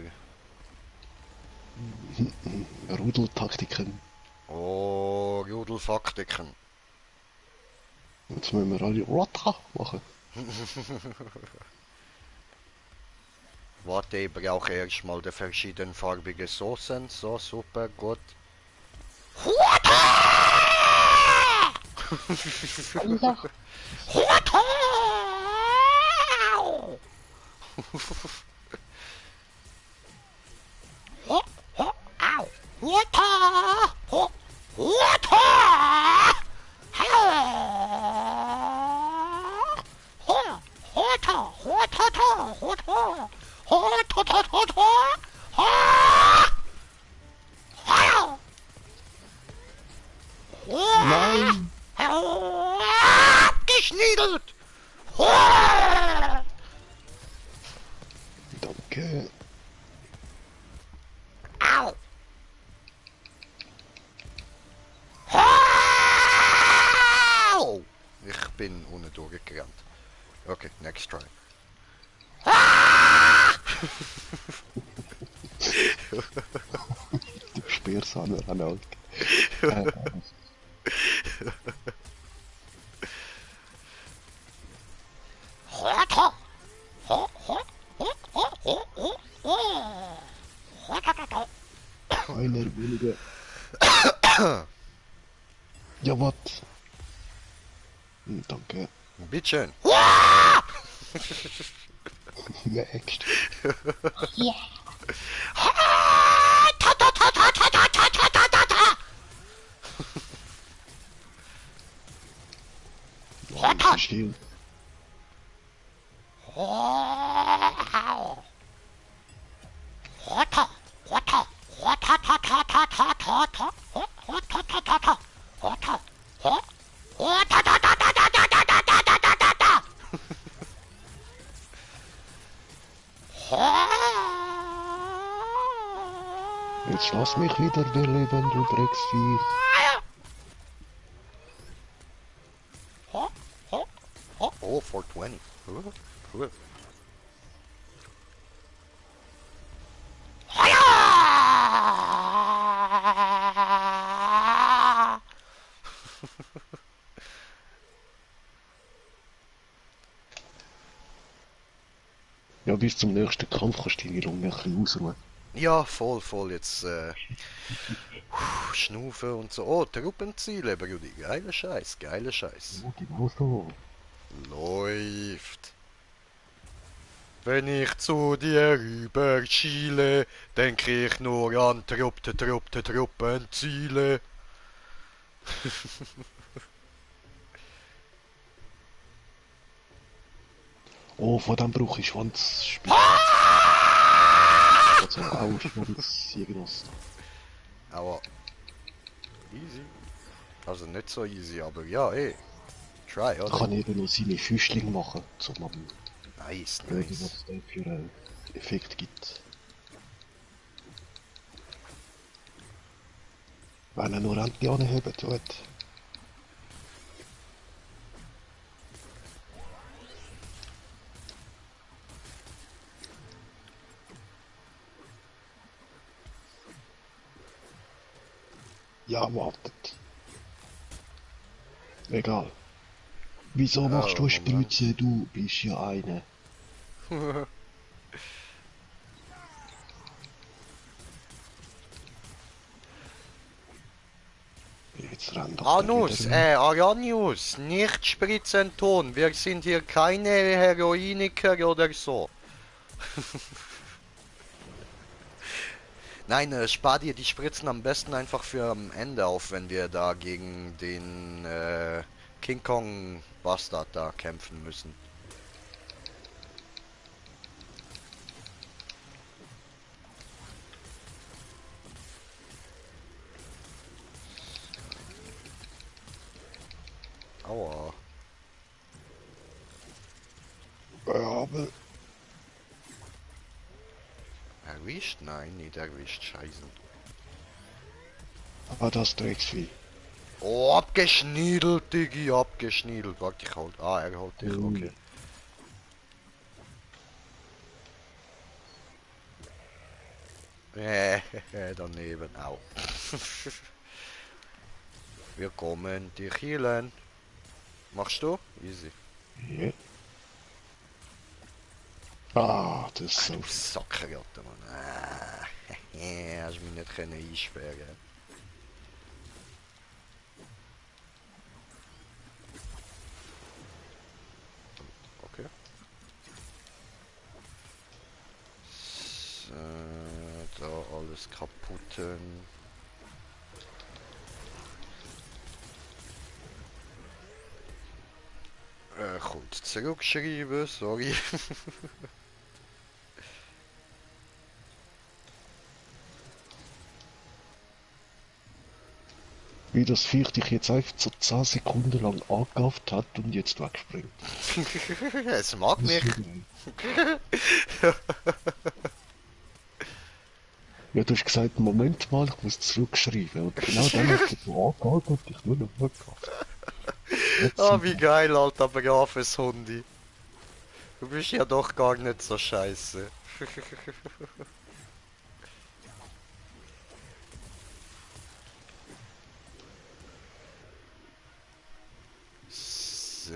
Rudeltaktiken. Oh, Judelfaktiken. Jetzt müssen wir alle Rata machen. Warte, ich brauche erstmal die verschiedenfarbige Soßen. So, super, gut. Nein! Geschniedelt! Danke. Au! Au! Ich bin ohne durchgerannt. Okay, next try. Der Speersahne Ronald. Einer weniger. Ja, was? Danke. Bitteschön. Next. Ja, ich verstehe. Jetzt lass mich wieder beleben, du Drecksviech. Oh, 420. Cool. Ja, bis zum nächsten Kampf kannst du deine Lunge ein bisschen ausruhen. Ja, voll. Jetzt schnaufen und so. Oh, Truppenziele, Brudi. Geiler Scheiß. Ja, genau so. Läuft. Wenn ich zu dir rüber schiele, denk ich nur an Truppenziele. Oh, von dem brauche ich Schwanzspitze. Also auch Schwanz, irgendwas. Aber easy. Also nicht so easy, aber ja, try, Da oder? kann ich eben noch seine Füßling machen, um am Nice. schauen, was es da für einen Effekt gibt. Wenn er nur Rente anheben tut. Ja, wartet. Egal. Wieso machst du Oh, eine Moment. Spritze? Du bist ja eine. Jetzt rennt doch der wieder Anus, weg. Aranius, nicht Spritzenton. Wir sind hier keine Heroiniker oder so. Nein, spar dir die Spritzen am besten einfach für am Ende auf, wenn wir da gegen den King Kong Bastard da kämpfen müssen. Aua. Ja, aber Erwischt? Nein, nicht erwischt. Scheiße. das Drecksvieh. Oh, abgeschniedelt, Diggi, abgeschniedelt. Warte, ich halt. Ah, er holt dich, okay. Daneben, au. Wir kommen dich healen. Machst du? Easy. Ja. Ah, das ist Ach so. du Sackergatte, Mann. Hast mich nicht können einsperren. Okay. So, da alles kaputten. Kommt zurückschreiben, sorry. Wie das Viech dich jetzt einfach so 10 Sekunden lang angehauft hat und jetzt wegspringt. Es mag Das mich. ist so geil. Ja, du hast gesagt, Moment mal, ich muss zurückschreiben. Und genau dann hat er so angehalten und dich nur noch weggehauft. Ah, wie geil, alter braves Hundi. Du bist ja doch gar nicht so scheiße. So.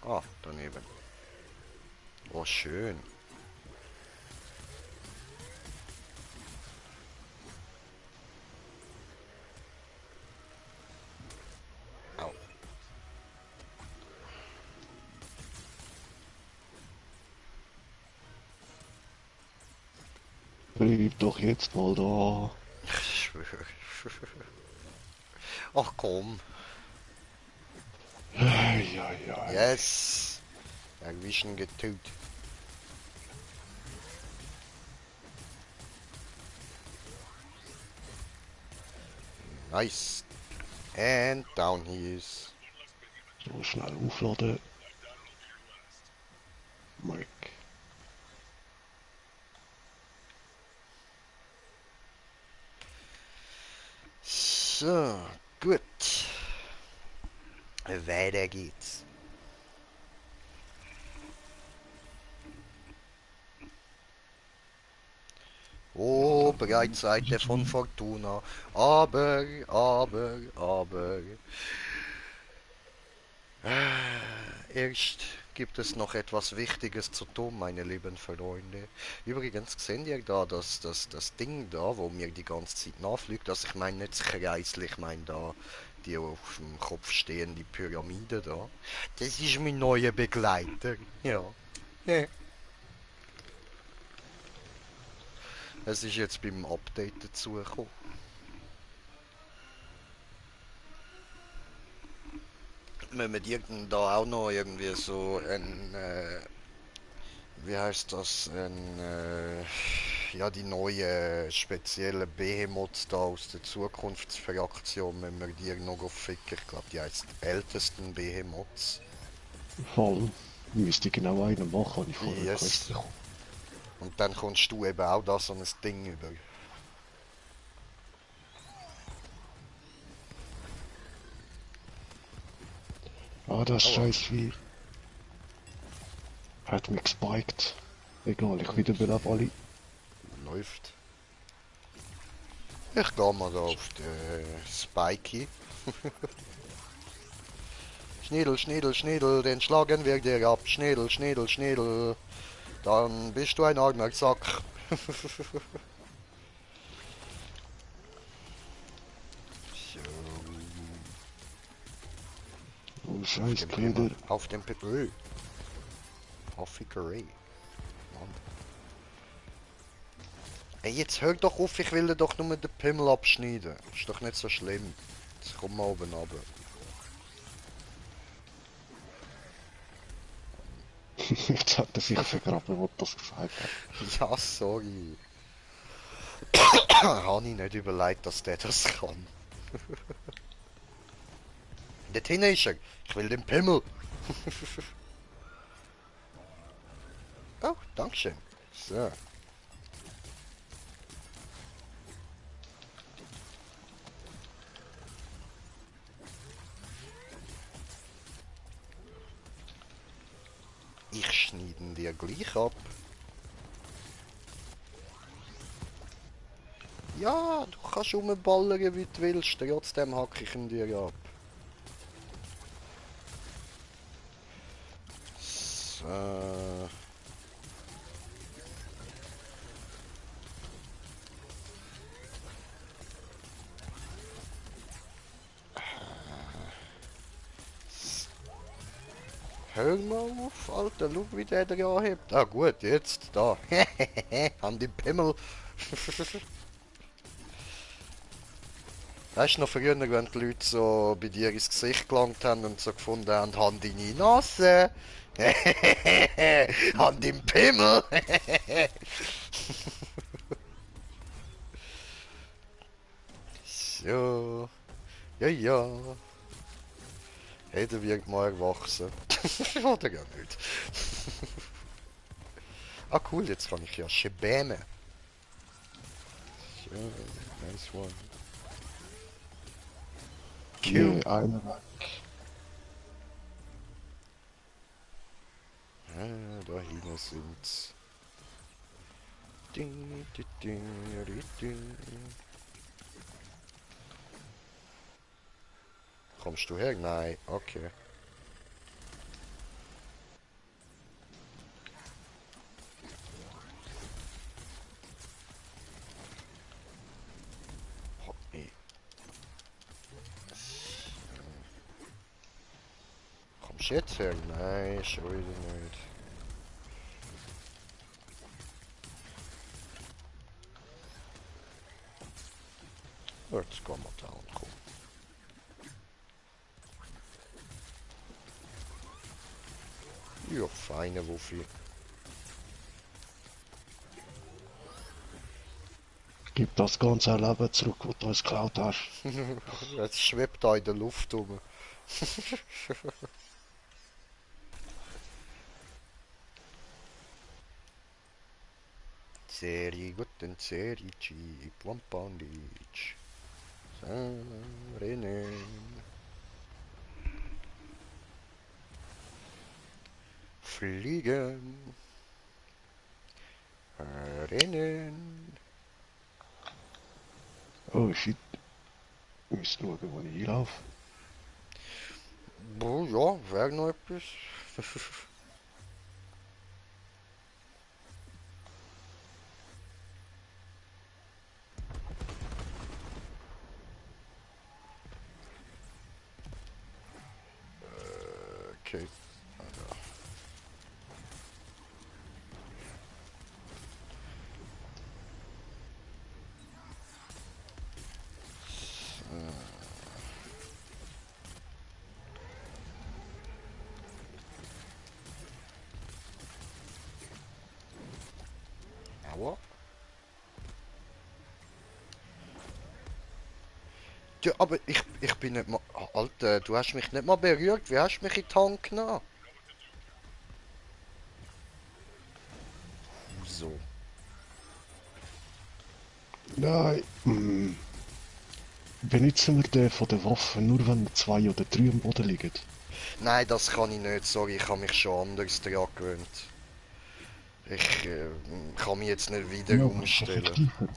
Ah, daneben. Oh, schön. Bleib doch jetzt mal da. Ich schwöre. Ach komm. Eieiei. Yes. Erwischen getut. Nice. And down he is. So schnell aufladen. Mark. So, gut. Weiter geht's. Oh, Breitseite von Fortuna. Aber. Erst gibt es noch etwas Wichtiges zu tun, meine lieben Freunde. Übrigens seht ihr da, das Ding da, wo mir die ganze Zeit nachfliegt, dass ich meine nicht das Kreisel, ich meine da die auf dem Kopf stehende Pyramide da. Das ist mein neuer Begleiter. Ja. Ja. Es ist jetzt beim Update dazugekommen. Wenn wir irgend da auch noch irgendwie so ein, wie heißt das, ein, ja die neue spezielle Behemoths da aus der Zukunftsfraktion, wenn wir die noch ficken, ich glaube die heißt ältesten Behemoths. Voll. Müsste ich genau einen machen, habe ich vorher Yes. gewusst. Und dann kommst du eben auch da so ein Ding über. Ah, das Aua. Scheißvieh. Hat mich gespiked. Egal, ich wiederbelebe alle. Läuft. Ich gehe mal da auf den Spikey. Schniedel, den schlagen wir dir ab. Schniedel. Dann bist du ein armer Sack. So, Oh, auf scheiß dem Kleider. Pimmel. Auf dem Pimmel. Fickerei. Mann. Ey, jetzt hör doch auf, ich will dir doch nur den Pimmel abschneiden. Ist doch nicht so schlimm. Jetzt komm mal oben runter. Jetzt hat er sich vergraben, was das gesagt hat. Ja, sorry. Habe ich nicht überlegt, dass der das kann. Dort hinten ist er. Ich will den Pimmel. Oh, dankeschön. So. Ich schneide ihn dir gleich ab. Ja, du kannst rumballern wie du willst, trotzdem hacke ich ihn dir ab. So. Hör mal auf, Alter, schau wie der da anhebt. Ah gut, jetzt, da. An die Pimmel. Weißt du noch früher, wenn die Leute so bei dir ins Gesicht gelangt haben und so gefunden haben, Hand in die Nase. Hand im Pimmel. So. Ja. Jeder wird mal erwachsen. Oder gar nicht. Ah cool, jetzt kann ich ja schäbämen. So, nice one. Nee, einer weg. Ah, da hinten sind's. Ding. Kommst du her? Nein, okay. Hey. Kommst du jetzt her? Nein, schon wieder nicht. Jetzt gehen wir down, komm. Ja, feine Wuffi. Gib das ganze Leben zurück, was du uns geklaut hast. Jetzt schwebt da in der Luft rum. Seri guten Serici, Plampandic. Rennen. Fliegen. Rennen. Oh shit. Ich muss schauen, wo ich hinlaufe. Boah, ja, wäre noch etwas. Okay. Aua. Ja, aber ich bin nicht mal... Alter, du hast mich nicht mal berührt. Wie hast du mich in die Hand genommen? So. Nein. Benutzen wir den von den Waffen nur, wenn 2 oder 3 am Boden liegen. Nein, das kann ich nicht. Sorry, ich habe mich schon anders daran gewöhnt. Ich kann mich jetzt nicht wieder Ja, aber es ist umstellen. effektiver.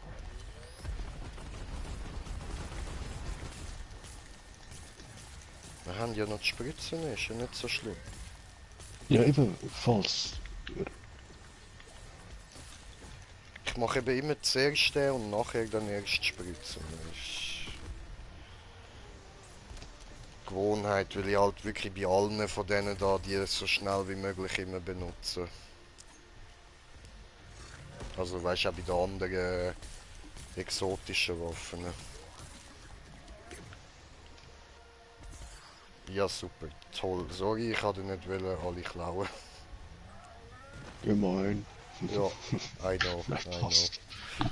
Wir haben ja noch die Spritzen, ist ja nicht so schlimm. Ja, eben, falls. Ich mache eben immer zuerst den und nachher dann erst die Spritzen. Das ist Gewohnheit, weil ich halt wirklich bei allen von denen da die so schnell wie möglich immer benutze. Also weißt du, auch bei den anderen exotischen Waffen. Ja super, toll. Sorry, ich wollte nicht alle klauen. Gemein. Ja, I know, Nein, I know. passt.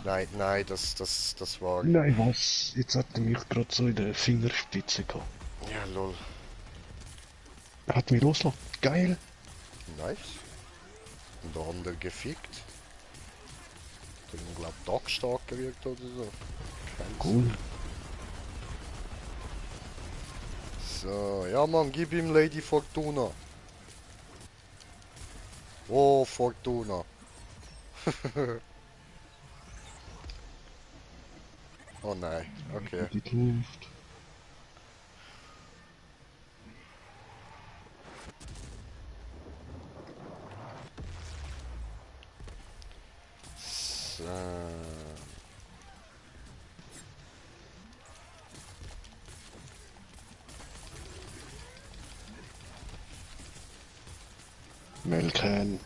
Nein, das war... Nein, was? Jetzt hat er mich gerade so in der Fingerspitze gehabt. Ja, lol. Er hat mich losgelassen. Geil. Nice. Und der andere gefickt. Der glaub Tag stark gewirkt oder so. Cool. So, ja Mann, gib ihm Lady Fortuna. Oh, Fortuna. Oh nein, okay. Die Luft. So. Melken.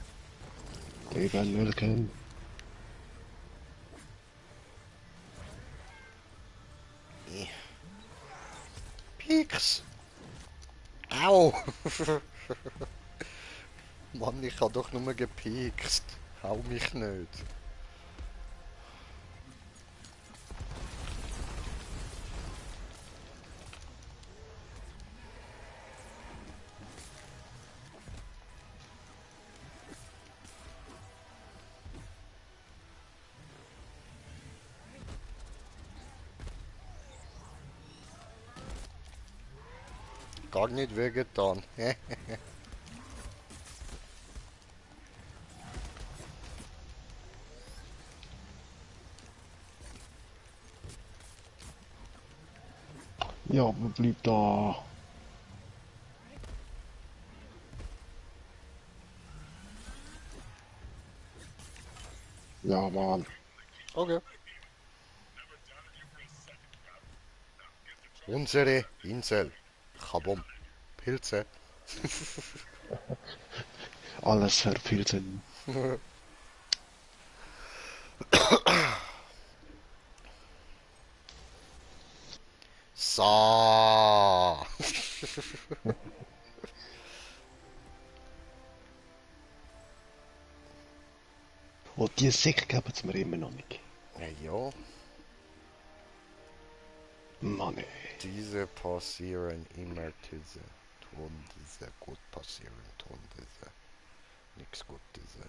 Leben melken. Pieks. Au. Mann, ich hab doch nur gepiekst. Hau mich nicht. Gar nicht wehgetan. Ja, aber bleib da. Ja, Mann. Okay. Unsere Insel. Chabom. Pilze. Alles verpilzen. So. Und die Säcke geben sie mir immer noch nicht. Ja, Mann, ey. diese passieren immer diese. Tun diese gut passieren, tun diese. Nix gut diese.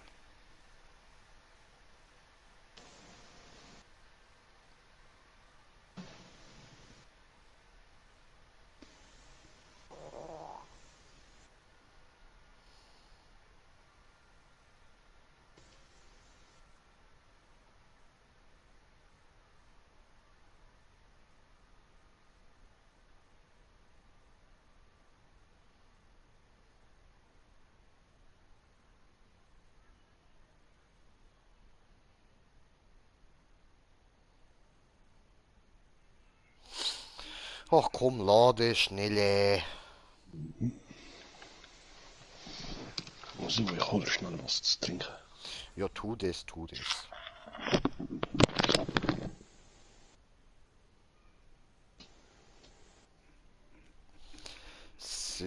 Ach komm, lade schnelle. So, ich hol schnell was zu trinken. Ja, tu das, tu das. So.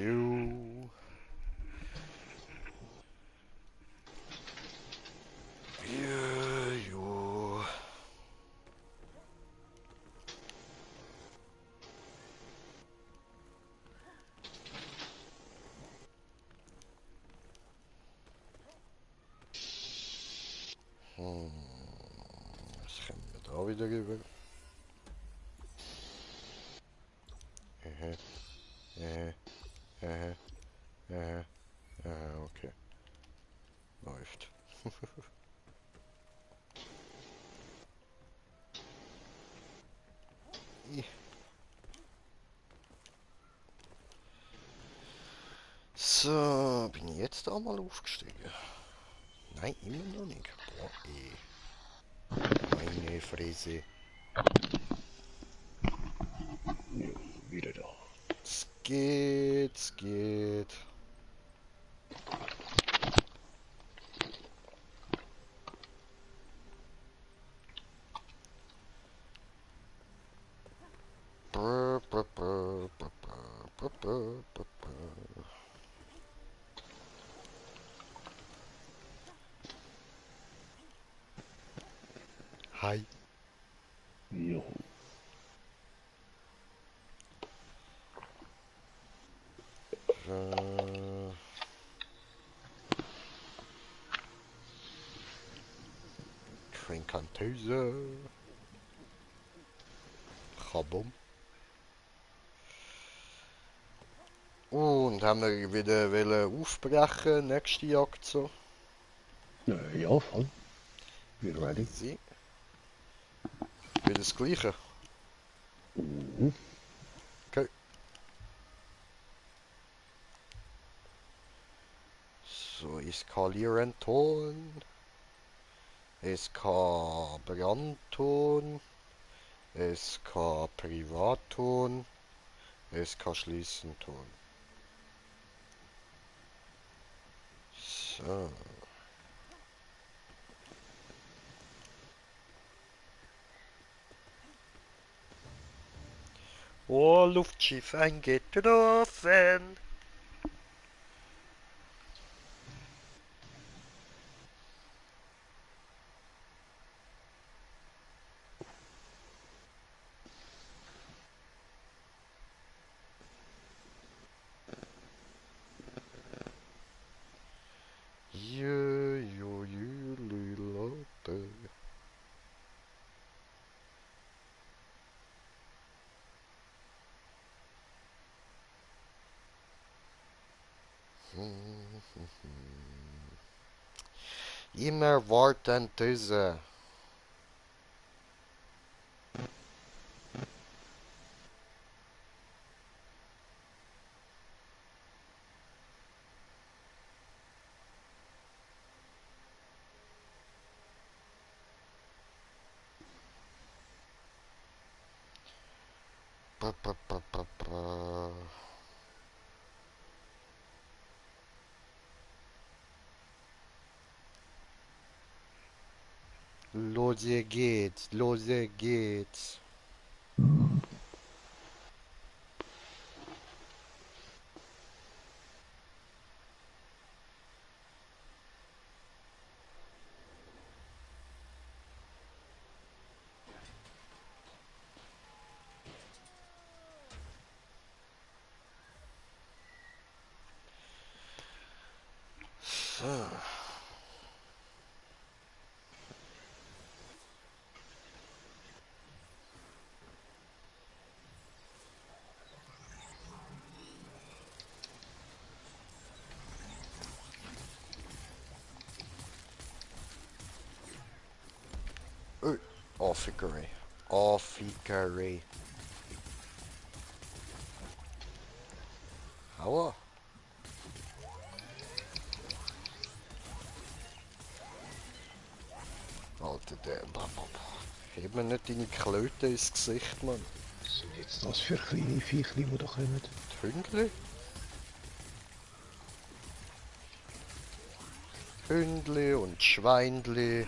Ja, ja. Hm, was können wir da wieder rüber? Äh, äh, okay. Läuft. So, bin ich jetzt da mal aufgestiegen? Nein, immer noch nicht. Boah, Meine Fresse. Ja, wieder da. Es geht, es geht. Brr, brr, brr, brr, brr, brr, brr, brr. Hi. Jo. Äh, Trinkantöse. Chabum. Und haben wir wieder wollen aufbrechen, nächste Jagd so. Ja, voll. We're ready. Easy. Wieder das Gleiche. Mhm. Okay. So, eskalieren Ton. SK Brandton. SK Privatton. SK Schließen Ton. So. Oh, Luftschiff eingetroffen. Leute. Immer warten diese. Ba, ba, ba, ba, ba. Los geht's, los geht's. So. Auffickerei. Auffickerei. Aua. Alter, der... Heb mir nicht deine Klöte ins Gesicht, Mann. Was sind jetzt das für kleine Viechli, die da kommen? Die Hündli? Hündli und Schweinli.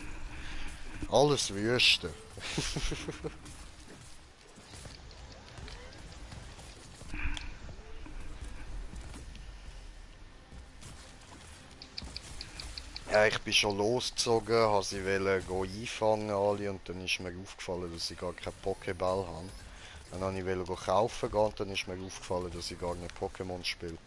Alles Wüste. Ja, ich bin schon losgezogen, habe sie wollen einfangen alle und dann ist mir aufgefallen, dass ich gar keinen Pokéball habe. Dann wollte ich kaufen gehen und dann ist mir aufgefallen, dass ich gar nicht Pokémon spiele.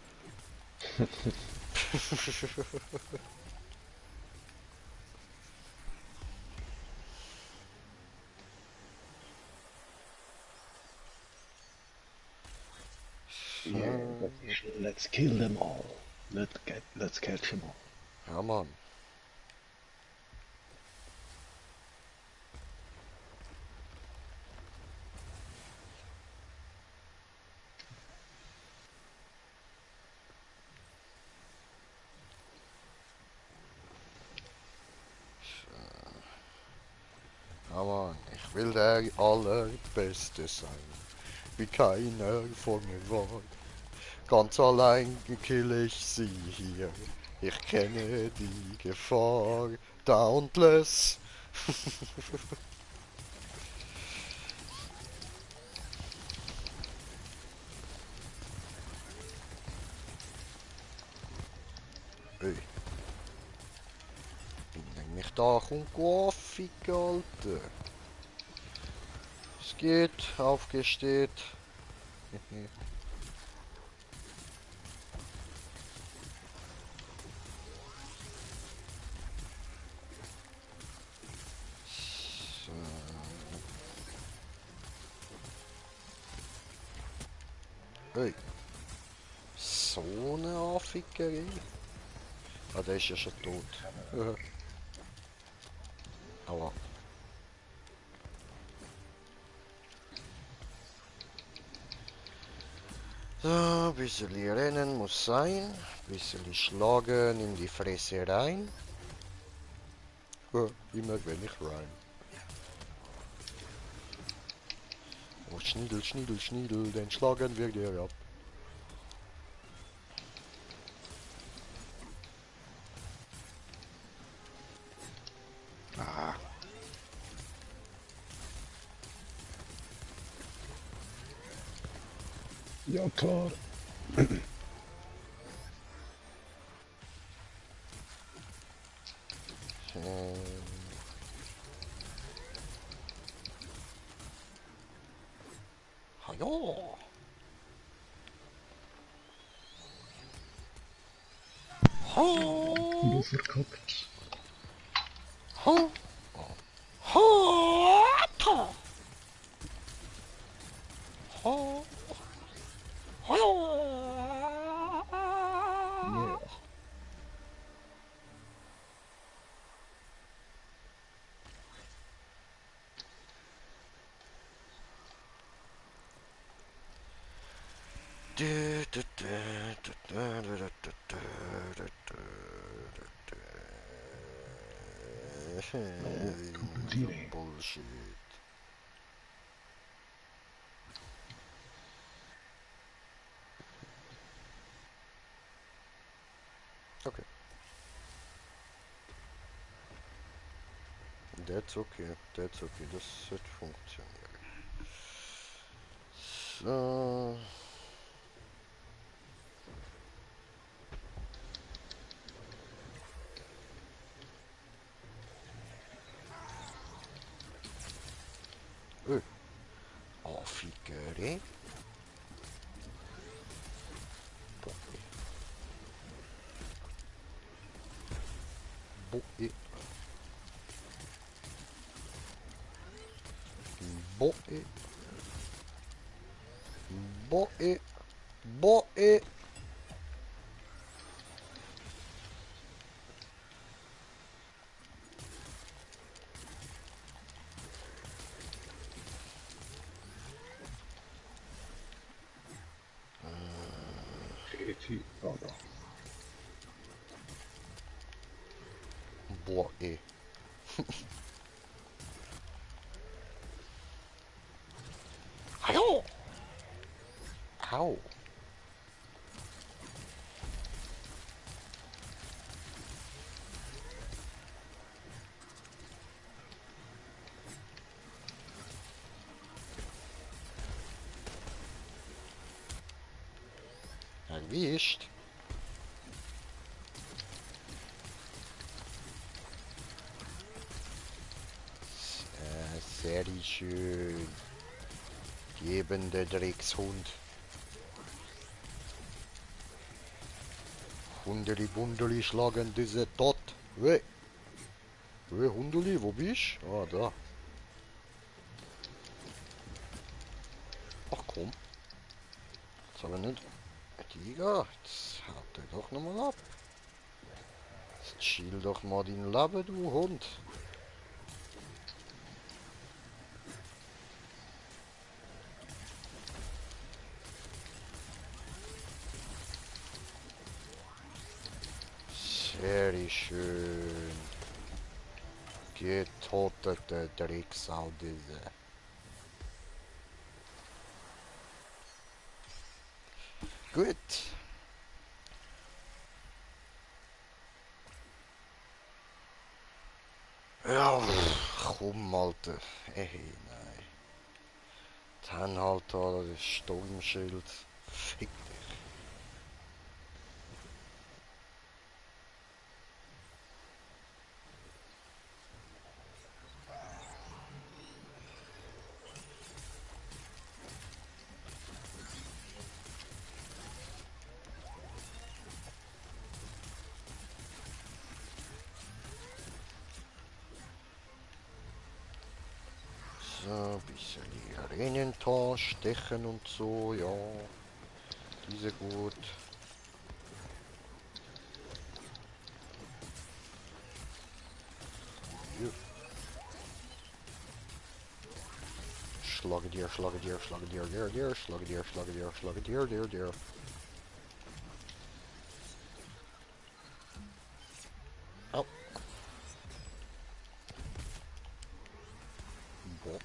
Yeah, das ist let's kill them all. Let's catch them all. Ja, Mann. Ja, Mann. Ich will der Allerbeste sein. Wie keiner vor mir war. Ganz allein kill ich sie hier. Ich kenne die Gefahr. Dauntless. Ey. Bin nämlich da, kommt Affig, Alter. Es geht, aufgesteht. Hey. So eine Affigerei. Ah, der ist ja schon tot. Aua. So, ein bisschen rennen muss sein. Ein bisschen schlagen in die Fresse rein. Immer wenn ich rein. Oh, Schniedel, Schniedel, Schniedel, den schlagen wir dir ab. Ah, ja klar. Hallo. Du Ho. verkackt. Ho. Ho. Ho. Ho. Yeah. Komplettiere. Bullshit. Okay. That's okay. That's okay. Das wird funktionieren. So. Auffigerei. Boe. Boe. Boe. Boe. Grüezi. Ah, da. Boe. Hallo! Au. Erwischt. Sehr schön. Geben der Dreckshund. Hundeli Bundeli schlagen diese tot. Weh. Weh, Hundeli, wo bist du? Ah, da. Ach komm. Jetzt aber nicht. Tiger, jetzt haut er doch nochmal ab. Jetzt chill doch mal dein Leben, du Hund. Sehr schön. Getötete Drecksau diese. Gut. Ja, komm, Alter. Ey, nein. Dann halt da das Sturmschild. Fick dich. So, ein bisschen die Arenentor stechen und so, ja. Diese gut. Ja. Schlage dir, schlage dir, schlage dir, dir, schlage dir, schlage dir, schlage dir, dir. Au. Boah.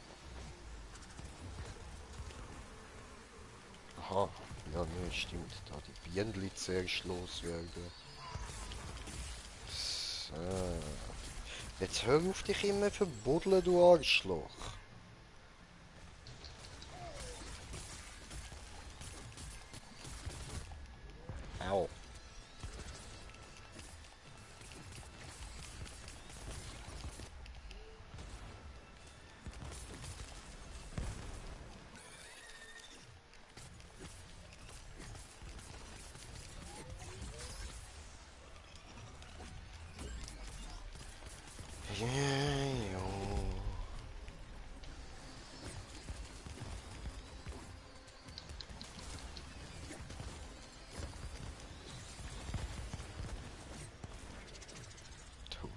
Aha. Ja, nee, stimmt. Da die Bienenli zuerst loswerden. So. Jetzt hör auf dich immer verbuddeln, du Arschloch. Au. Ja, ja. Tot.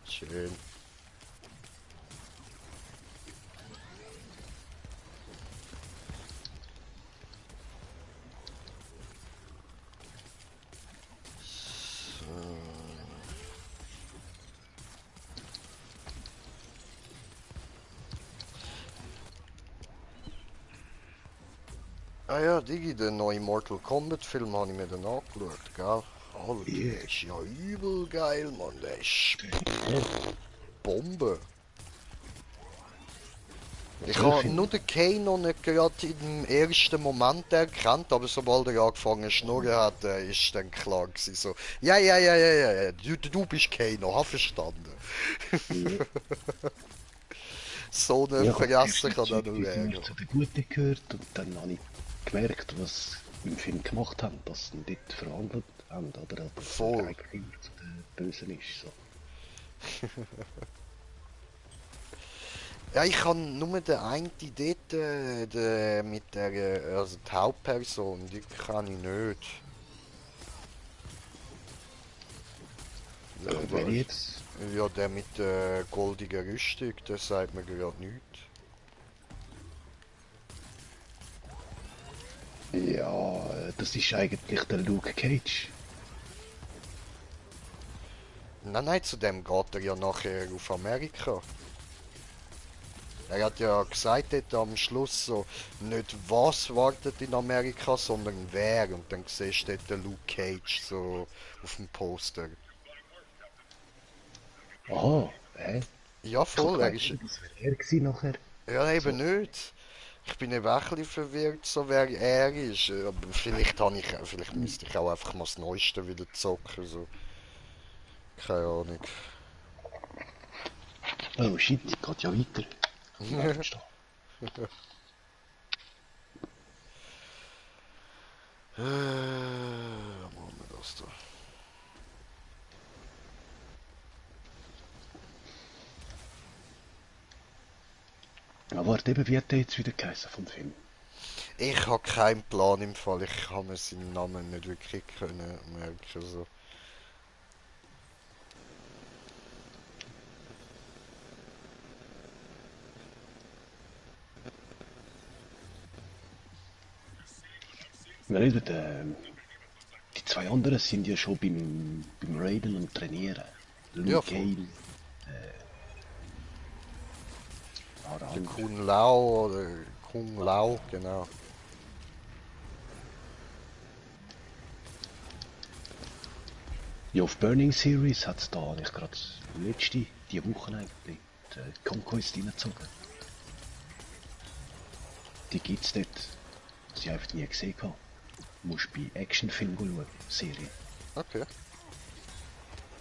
Schön. So. Ah ja, Digi, den neuen Mortal Kombat Film habe ich mir dann angeschaut, gell? Alter, der ist ja übel geil, Mann. Der ist Bombe. Ich habe nur den Kano nicht gerade im ersten Moment erkannt, aber sobald er angefangen zu schnurren hat, ist dann klar gewesen, so, ja, du bist Kano, hab verstanden. So eine Ja, ich habe Fresse erst kann er nicht nur gecheckt, dass werden. er zu den Guten gehört und dann habe ich gemerkt, was im Film gemacht haben, dass sie ihn dort verwandelt haben, oder dass Voll. er eigentlich immer zu den Bösen ist. So. Ja, ich kann nur den einen dort, mit der, also die Hauptperson, die kann ich nicht. Wer jetzt? Ja, der mit der goldigen Rüstung, der sagt mir gerade nichts. Ja, das ist eigentlich der Luke Cage. Nein, nein, zu dem geht er ja nachher auf Amerika. Er hat ja gesagt dort am Schluss so, nicht was wartet in Amerika, sondern wer. Und dann siehst du dort den Luke Cage so auf dem Poster. Aha, hä? Ja, Ich hab voll, er gemeint, ist... das wäre er gewesen nachher. Ja, eben So. nicht. Ich bin eben auch ein bisschen verwirrt, so wer er ist. Aber vielleicht müsste ich auch einfach mal das Neueste wieder zocken, so. Keine Ahnung. Oh shit, geht ja weiter. Bleibt stehen. Machen wir das da. Ja, warte, eben, wie hat der jetzt wieder geheißen vom Film? Ich habe keinen Plan im Fall. Ich habe mir seinen Namen nicht wirklich können merken. So. Weil eben, die zwei anderen sind ja schon beim Raiden und Trainieren. Ja, Luke voll. Cage, Der Aran. Kun Lao oder Kung Lao, genau. Ja, auf Burning Series hat es da nicht gerade letzte, die Woche eigentlich, die Conquest reingezogen. Die gibt's dort. Sie einfach nie gesehen habe. Musst bei Actionfilm schauen, Serie. Okay.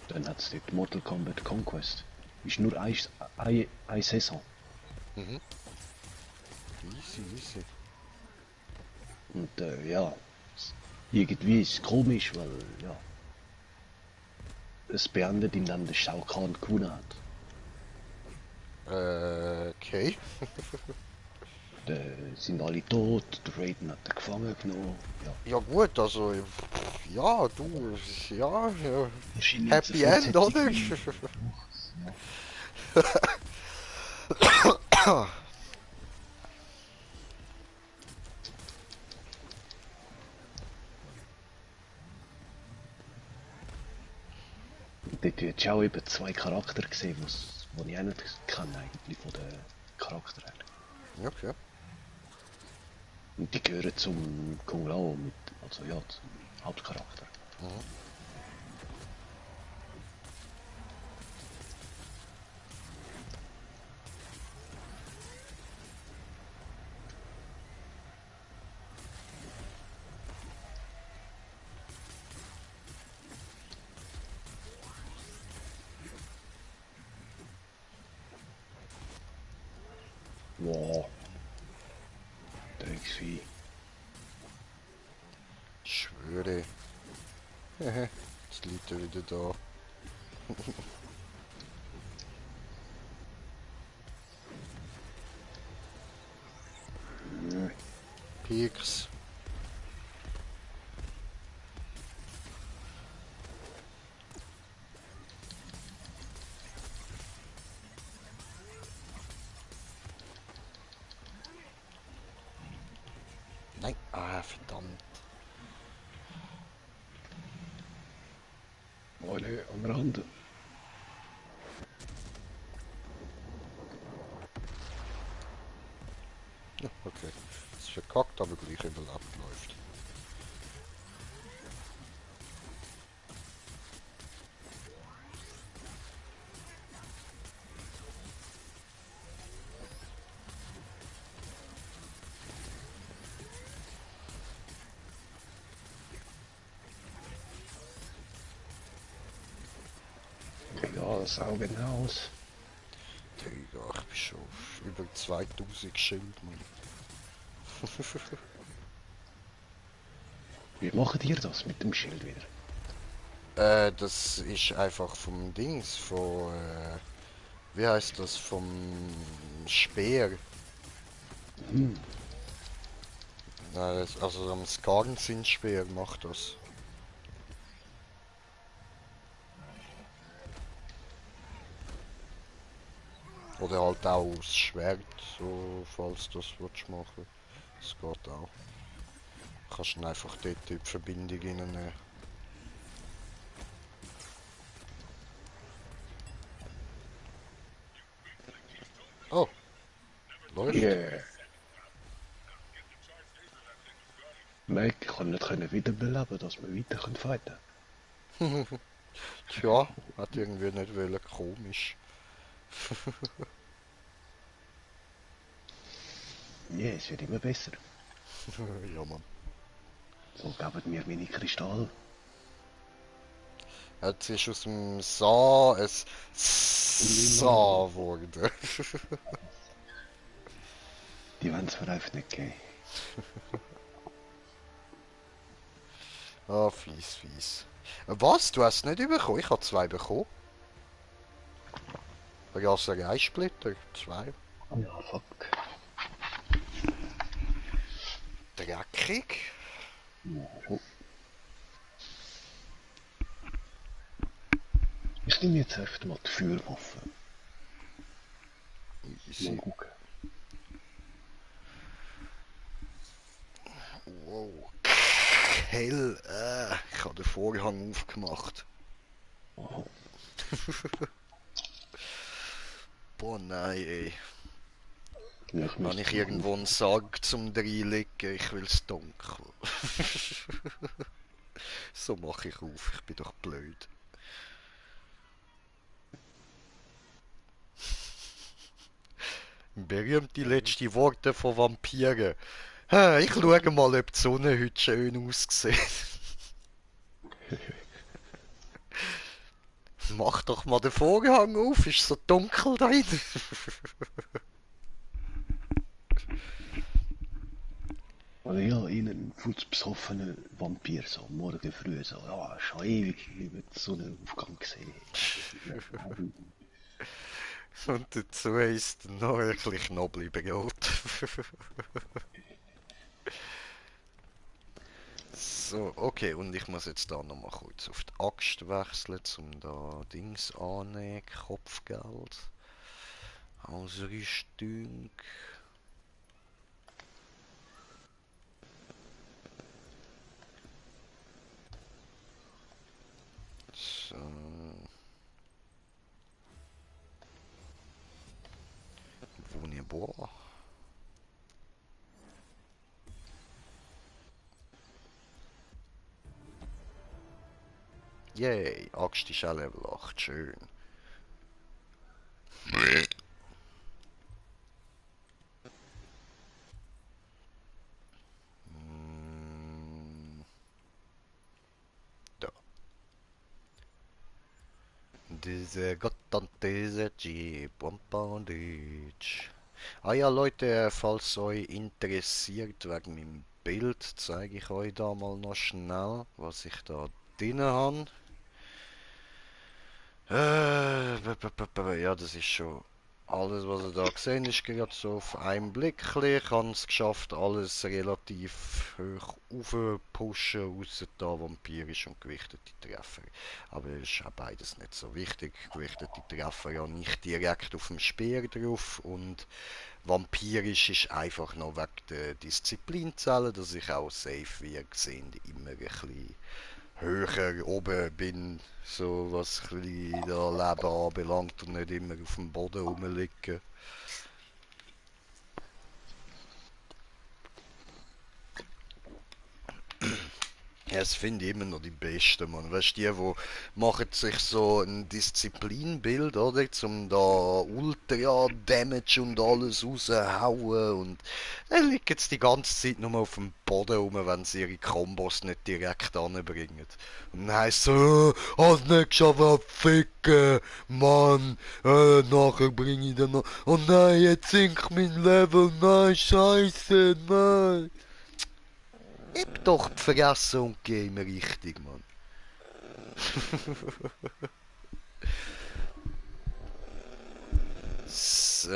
Dann hat es dort Mortal Kombat Conquest. Ist nur eine Saison. Mhm. Easy, easy. Und ja, irgendwie ist es komisch, weil ja, es beendet ihn dann der Shao Kahn gewonnen hat. Okay. Sind alle tot, der Raiden hat er gefangen genommen. Ja, Ja gut, also ja, du, ja, ja. wahrscheinlich jetzt Happy eine End, oder? Fortsetzung. Ja. Und dort wird auch eben zwei Charakter gesehen, die ich auch nicht kenne eigentlich von den Charakteren. Okay. Und die gehören zum Kung Lao mit, also ja, zum Hauptcharakter. Mhm. Wow. Drecksvieh. Ich schwöre. Jetzt liegt er wieder da. Pieks. Nein, verdammt. Alle am Rand. Ja, okay. Ist verkackt, aber gleich überlebt läuft. Ja, das Auge hinaus. Digga, ich bin schon auf über 2000 Schild, Mann. Wie macht ihr das mit dem Schild wieder? Das ist einfach vom Dings, wie heißt das, vom Speer. Hm. Also am Skarnsinspeer macht das. Oder halt auch das Schwert, so, falls du das willst machen. Das geht auch. Kannst du einfach dort in die Verbindung reinnehmen. Oh, läuft. Yeah. Mike, ich kann nicht wiederbeleben, dass wir weiter fighten können. Tja, hat irgendwie nicht wollen, komisch. Ja, es wird immer besser. Ja, Mann. So geben mir meine Kristall. Jetzt ist aus dem Sa ein Sa geworden. Die wollen es mir einfach nicht geben. Ah, fies, fies. Was? Du hast es nicht bekommen? Ich habe 2 bekommen. Raserei-Splitter, 2. Oh ja, fuck. Dreckig. Ja. Ich nehme jetzt öfter mal die Feuerwaffe. Easy. Mal gucken. Wow. Hell, ich habe den Vorhang aufgemacht. Oh, Boah, nein, ey. ja, ich Wenn müsste ich mal irgendwo einen Sarg zum reinlegen, ich will's dunkel. So mache ich auf, ich bin doch blöd. Berühmte letzte Worte von Vampiren. Ich schaue mal, ob die Sonne heute schön aussieht. Mach doch mal den Vorhang auf, ist so dunkel da drin. Oder ja, einen fußbesoffenen Vampir so morgen früh so, ja, schon ewig über den Sonnenaufgang gesehen. Und dazu ist noch ein bisschen Knoblauchbrot. So, okay, und ich muss jetzt da nochmal kurz auf die Axt wechseln, um da Dings annehmen, Kopfgeld, Ausrüstung. So. Wunderbar. Yay, Axt ist auch Level 8, schön. Mm, Da. Diese Gott und diese Jeep und Bondage. Ah ja, Leute, falls euch interessiert wegen meinem Bild, zeige ich euch da mal noch schnell, was ich da drin habe. Ja, das ist schon alles, was ihr da gesehen ist, gerade so auf einen Blick. Ich habe es geschafft, alles relativ hoch aufpushen, außer da vampirisch und gewichtete Treffer. Aber es ist auch beides nicht so wichtig. Gewichtete Treffer ja nicht direkt auf dem Speer drauf und vampirisch ist einfach noch wegen der Disziplinzellen, dass ich auch safe, wie ihr seht, immer ein bisschen höher oben bin, so was ein bisschen da Leben anbelangt und nicht immer auf dem Boden rumliegen. Ja, das finde ich immer noch die Besten, man. Weißt du, die machen sich so ein Disziplinbild, oder? Zum da Ultra Damage und alles raushauen und dann liegen jetzt die ganze Zeit nur auf dem Boden rum, wenn sie ihre Kombos nicht direkt anbringen. Und dann heisst es so, hast nicht geschafft, ficken, Mann, nachher bringe ich dann noch, oh nein, jetzt sinkt mein Level, nein, scheiße, nein. Heb doch die Fresse und geh mir richtig, Mann. So.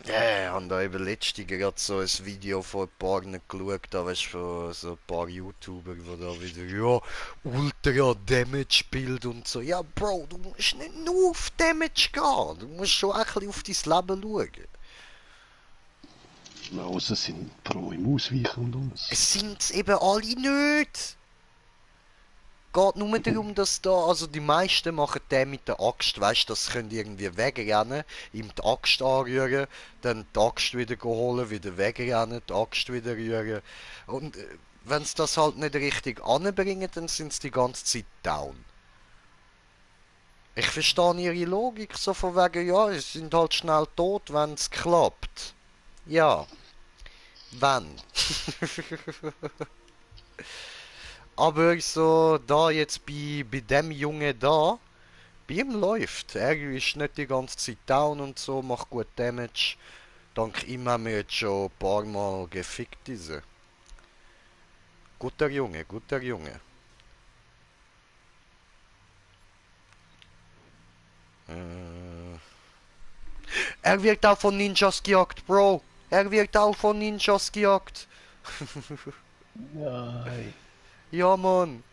Ja, ich habe da eben letztens gerade so ein Video von ein paar geschaut, da weißt du, von so ein paar YouTuber, die da wieder, ja, Ultra Damage Bild und so. Ja, Bro, du musst nicht nur auf Damage gehen, du musst schon ein bisschen auf dein Leben schauen. Außer sind Pro im Ausweichen und alles. Es sind eben alle nicht. Geht nur darum, dass da, also die meisten machen den mit der Axt, weißt du, das können irgendwie wegrennen, ihm die Axt anrühren, dann die Axt wieder holen, wieder wegrennen, die Axt wieder rühren. Und wenn sie das halt nicht richtig anbringen, dann sind sie die ganze Zeit down. Ich verstehe ihre Logik so von wegen, ja, sie sind halt schnell tot, wenn es klappt. Ja, wenn. Aber so, da jetzt bei dem Jungen da, bei ihm läuft. Er ist nicht die ganze Zeit down und so, macht gut Damage. Dank ihm haben wir jetzt schon ein paar Mal gefickt, diese. Guter Junge, guter Junge. Äh, Er wird auch von Ninjas gejagt, Bro. Er wird auch von Ninjas gejagt. Nein. Ja, Mann.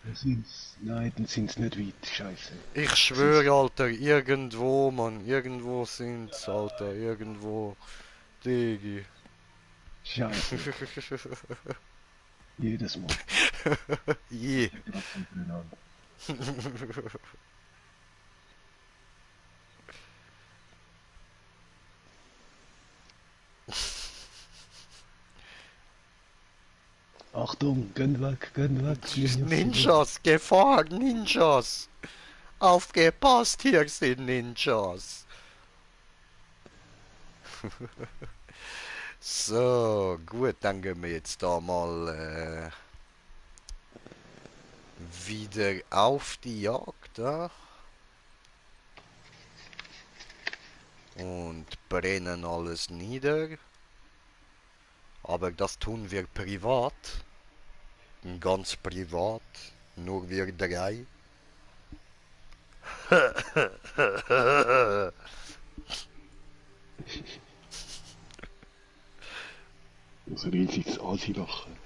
Nein, dann sind's nicht weit. Scheiße. Ich schwöre, Alter, irgendwo, Mann. Irgendwo sind's, Alter. Irgendwo. Digi. Scheiße. Jedes Mal. Je. Achtung, gönn weg, gönn weg. Ninjas, Gefahr, Ninjas. Aufgepasst, hier sind Ninjas. So, gut, dann gehen wir jetzt da mal wieder auf die Jagd da. Und brennen alles nieder. Aber das tun wir privat. Ganz privat. Nur wir drei. So riesiges Asi-Lachen.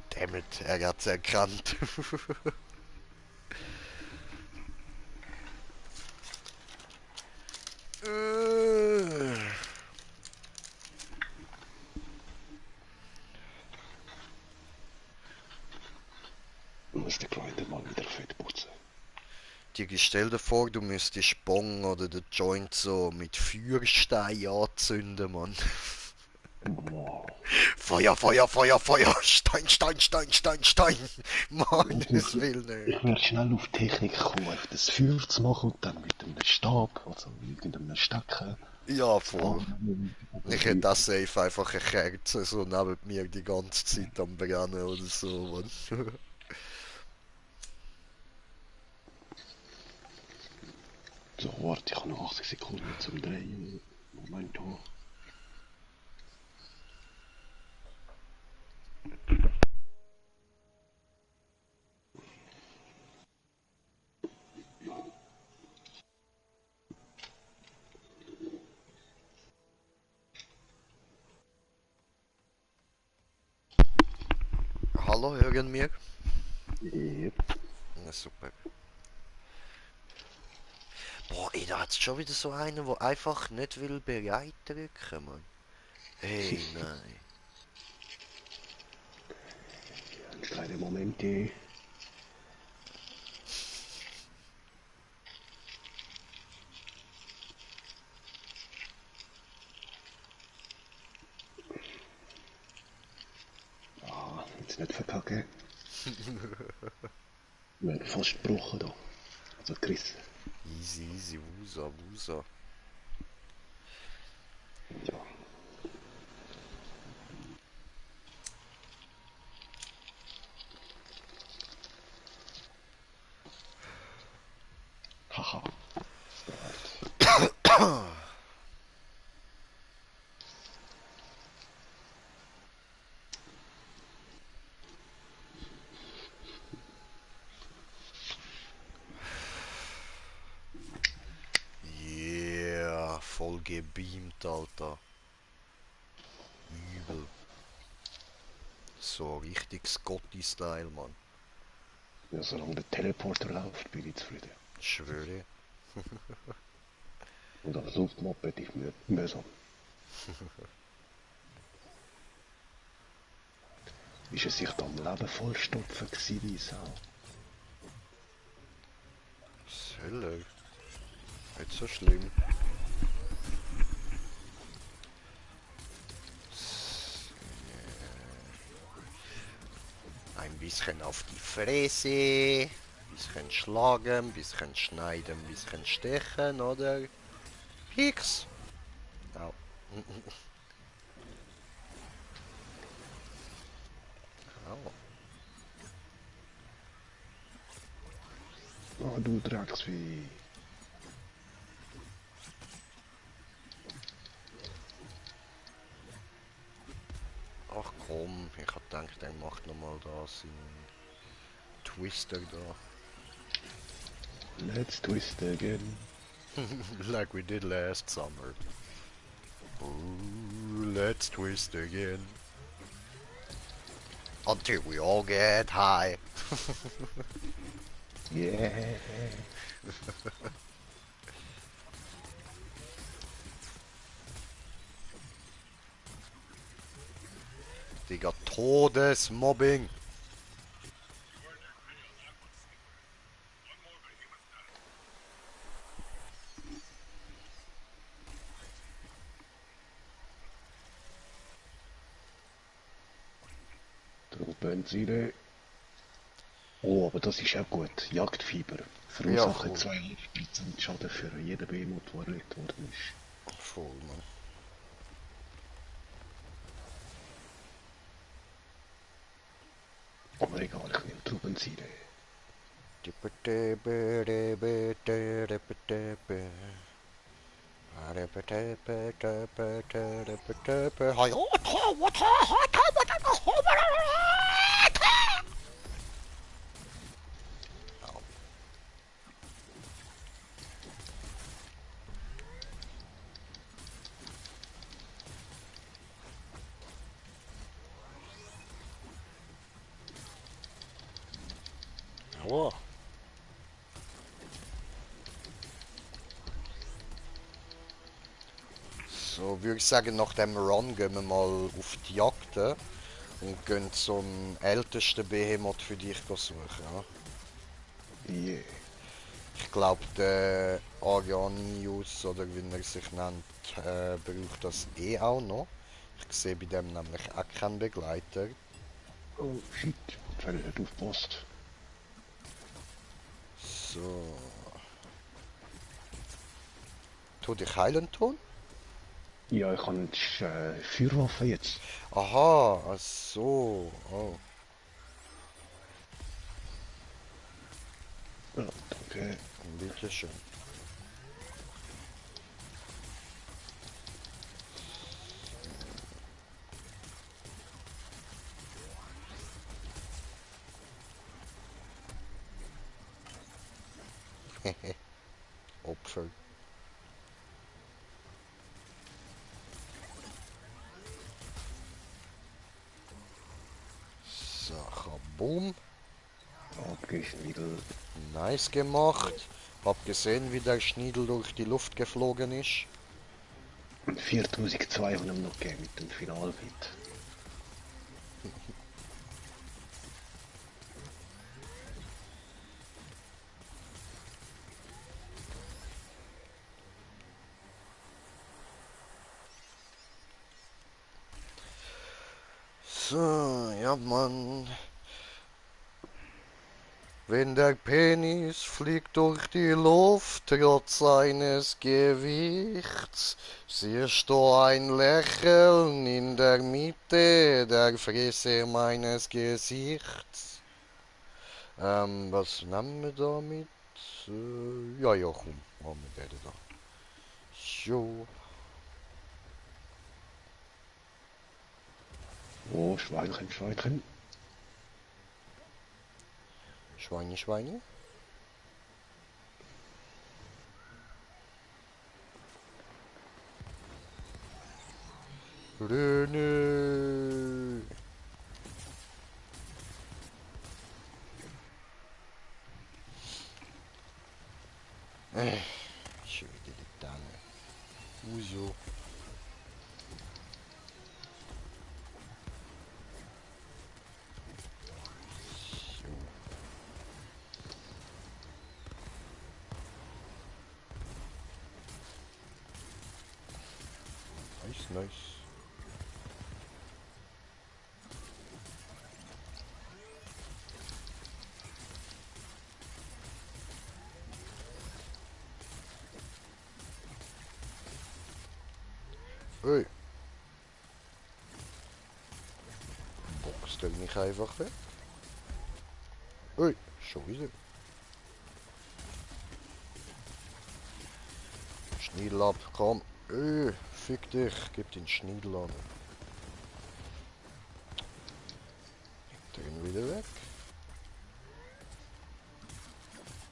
Dammit, er hat's erkannt. Muss der kleine Mann wieder fett putzen. Stell dir vor, du müsstest Bong oder den Joint so mit Feuerstein anzünden, Mann. Wow. Feuer, Feuer, Feuer, Feuer! Stein, Stein, Stein, Stein, Stein! Mann, das will nicht. Ich werde schnell auf Technik kommen, auf das Feuer zu machen und dann mit einem Stab, also mit einem Stecken. Ja, voll. Ich hätte das safe einfach eine Kerze so neben mir die ganze Zeit am Brennen oder so, Mann. So, warte, ich habe noch 80 Sekunden zum Drehen. Moment, oh. Hallo, hören wir? Yep. Na super. Boah, ey, da hat's schon wieder so einen, der einfach nicht will bereit drücken, Mann. Hey, nein. Kleine Momente. Ah, jetzt nicht verkacken. Wir haben fast gebrochen da. Also gerissen. Easy, easy, Wusa, Wusa. Ja. gebeamt, Alter. Übel. So richtig Scotty-Style, Mann. Ja, solange der Teleporter läuft, bin ich zufrieden. Schwöre. Und das Luftmoped ist mühsam. Ist es sich da am Leben vollstopfen gewesen, wie Sau? Was Hölle? Nicht so schlimm. Ein bisschen auf die Fresse. Bisschen schlagen, bisschen schneiden, bisschen stechen, oder? Pieks. Au. Au. Ah, du Drecksvieh. Ach komm, ich hab gedacht, er macht nochmal da seinen Twister da. Let's twist again. Like we did last summer. Ooh, let's twist again. Until we all get high. Yeah. Digga, Todesmobbing. Truppenzile. Oh, aber das ist auch gut. Jagdfieber. Ja, Verursachen voll. 200% Schaden für jeden Behemoth, der erlegt worden ist. Voll, man. Aber egal, ich nehme Truppenzile. Aua. So, würde ich sagen, nach dem Run gehen wir mal auf die Jagd und gehen zum ältesten Behemoth für dich suchen. Ja? Yeah. Ich glaube, der Arianius, oder wie er sich nennt, braucht das eh auch noch. Ich sehe bei dem nämlich auch keinen Begleiter. Oh shit, jetzt habe ich nicht aufgepasst. So. Tu dich heilen tun? Ja, ich habe Feuerwaffe jetzt. Aha, ach so. Oh. Ja, danke. Bitteschön. Opfer. So, boom. Abgeschniedelt. Nice gemacht. Hab gesehen, wie der Schniedel durch die Luft geflogen ist. Und 4200 haben wir noch gegeben mit dem Finalhit. So, ja Mann. Wenn der Penis fliegt durch die Luft, trotz seines Gewichts, siehst du ein Lächeln in der Mitte der Fresse meines Gesichts. Was nehmen wir damit? Ja, ja, komm, machen wir den da. Jo, Oh, Schweinchen, Schweinchen. Schweine, Schweine. René! Schon wieder die Tanne. Uso. So. Nice, nice. Hey. Box, stell mich einfach weg. Hey, schon wieder. Schniedel ab, komm. Fick dich, gib den Schniedel an. Den wieder weg.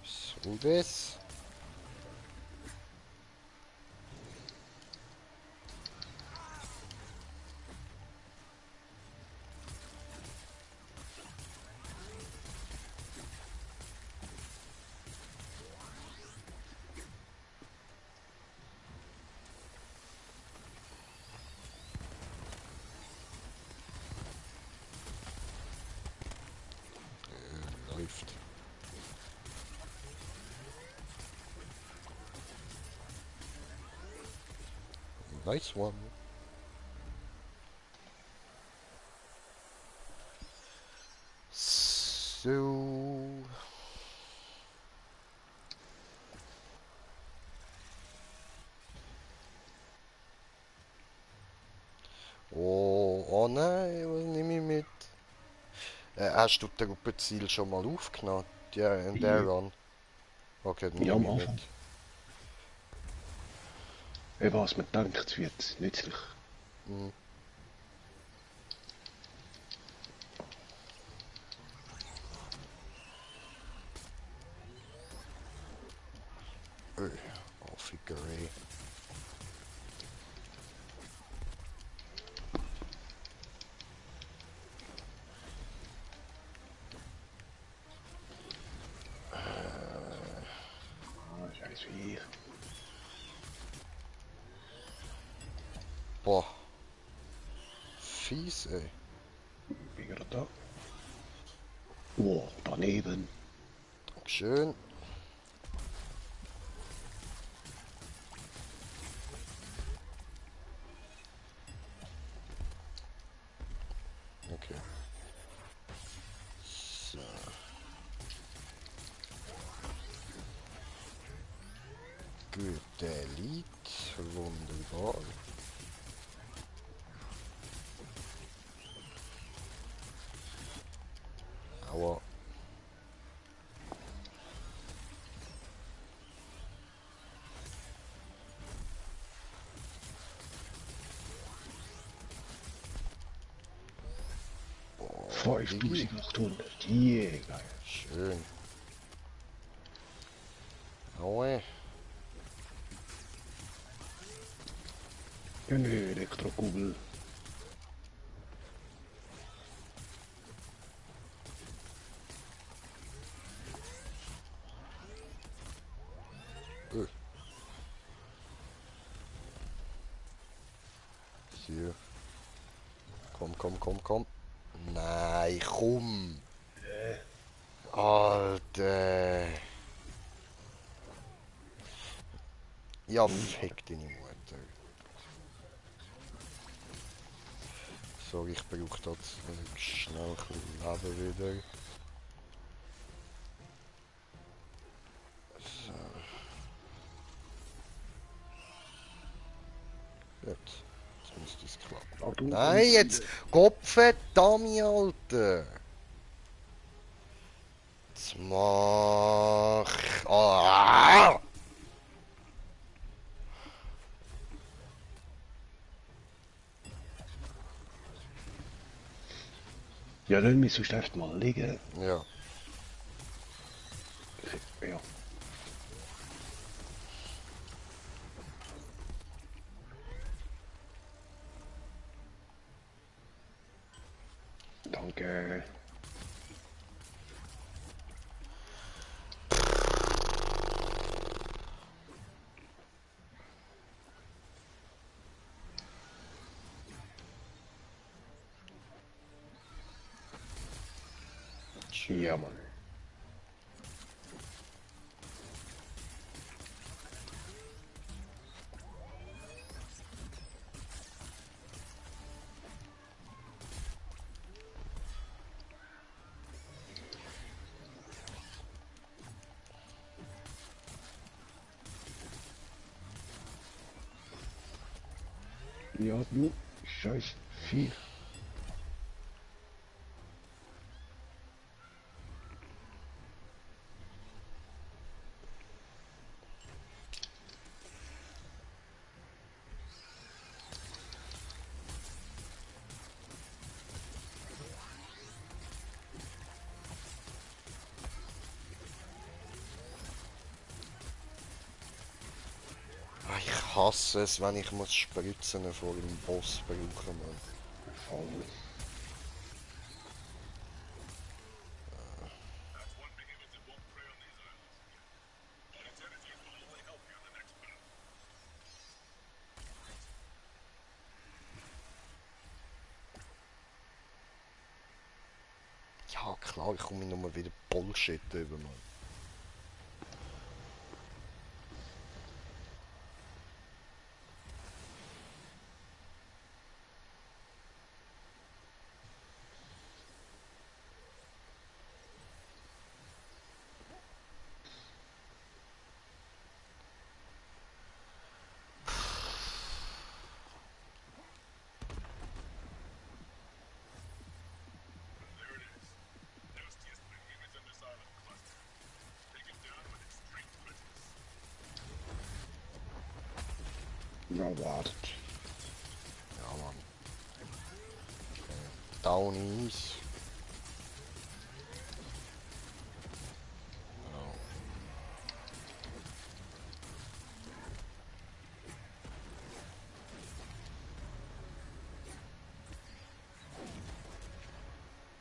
So das. Läuft. Nice one. So. Oh nein, was nehme ich mit? Hast du das Gruppenziel schon mal aufgenommen? Ja, in der Ja. Run. Okay, dann Ja, am nehme ich Anfang. mit. Eben, was man denkt, es wird nützlich. Mhm. Auffigerei. Ah, scheiß wie ich. Boah. Fies, ey. Bin gerade da. Oh, daneben. Schön. Okay. So. Gut, der liegt. Wunderbar. Aua. Boah, Digi. 5800. Yeah, geil. Schön. Aua. Ja, nö, Elektrokugel. Äh. Hier. Komm, komm, komm, komm. Nein, komm. Alter. Ja, fick deine Mutter. So, ich brauche das schnell ein bisschen Leben wieder. So. Gut. Jetzt müsste es klappen. Ah, du Nein, kannst jetzt wieder. Gottverdammt, Alter. Jetzt mach. Ah! Ja, lass mich sonst erst mal liegen. Ja. Ja. Danke. Ja, Mann. Ja, du scheiß Vieh. Ah, ich hasse es, wenn ich muss spritzen vor dem Boss brauchen, Mann. Voll. That's one big image that won't prey on these islands. But its energies will only help you in the next battle. Ja, klar, ich komme nur wieder Bullshit über, Mann. There it is. Nastiest big image on this island cluster. Take it down with extreme swiftness. Ja, wartet. Ja, Mann. Downies.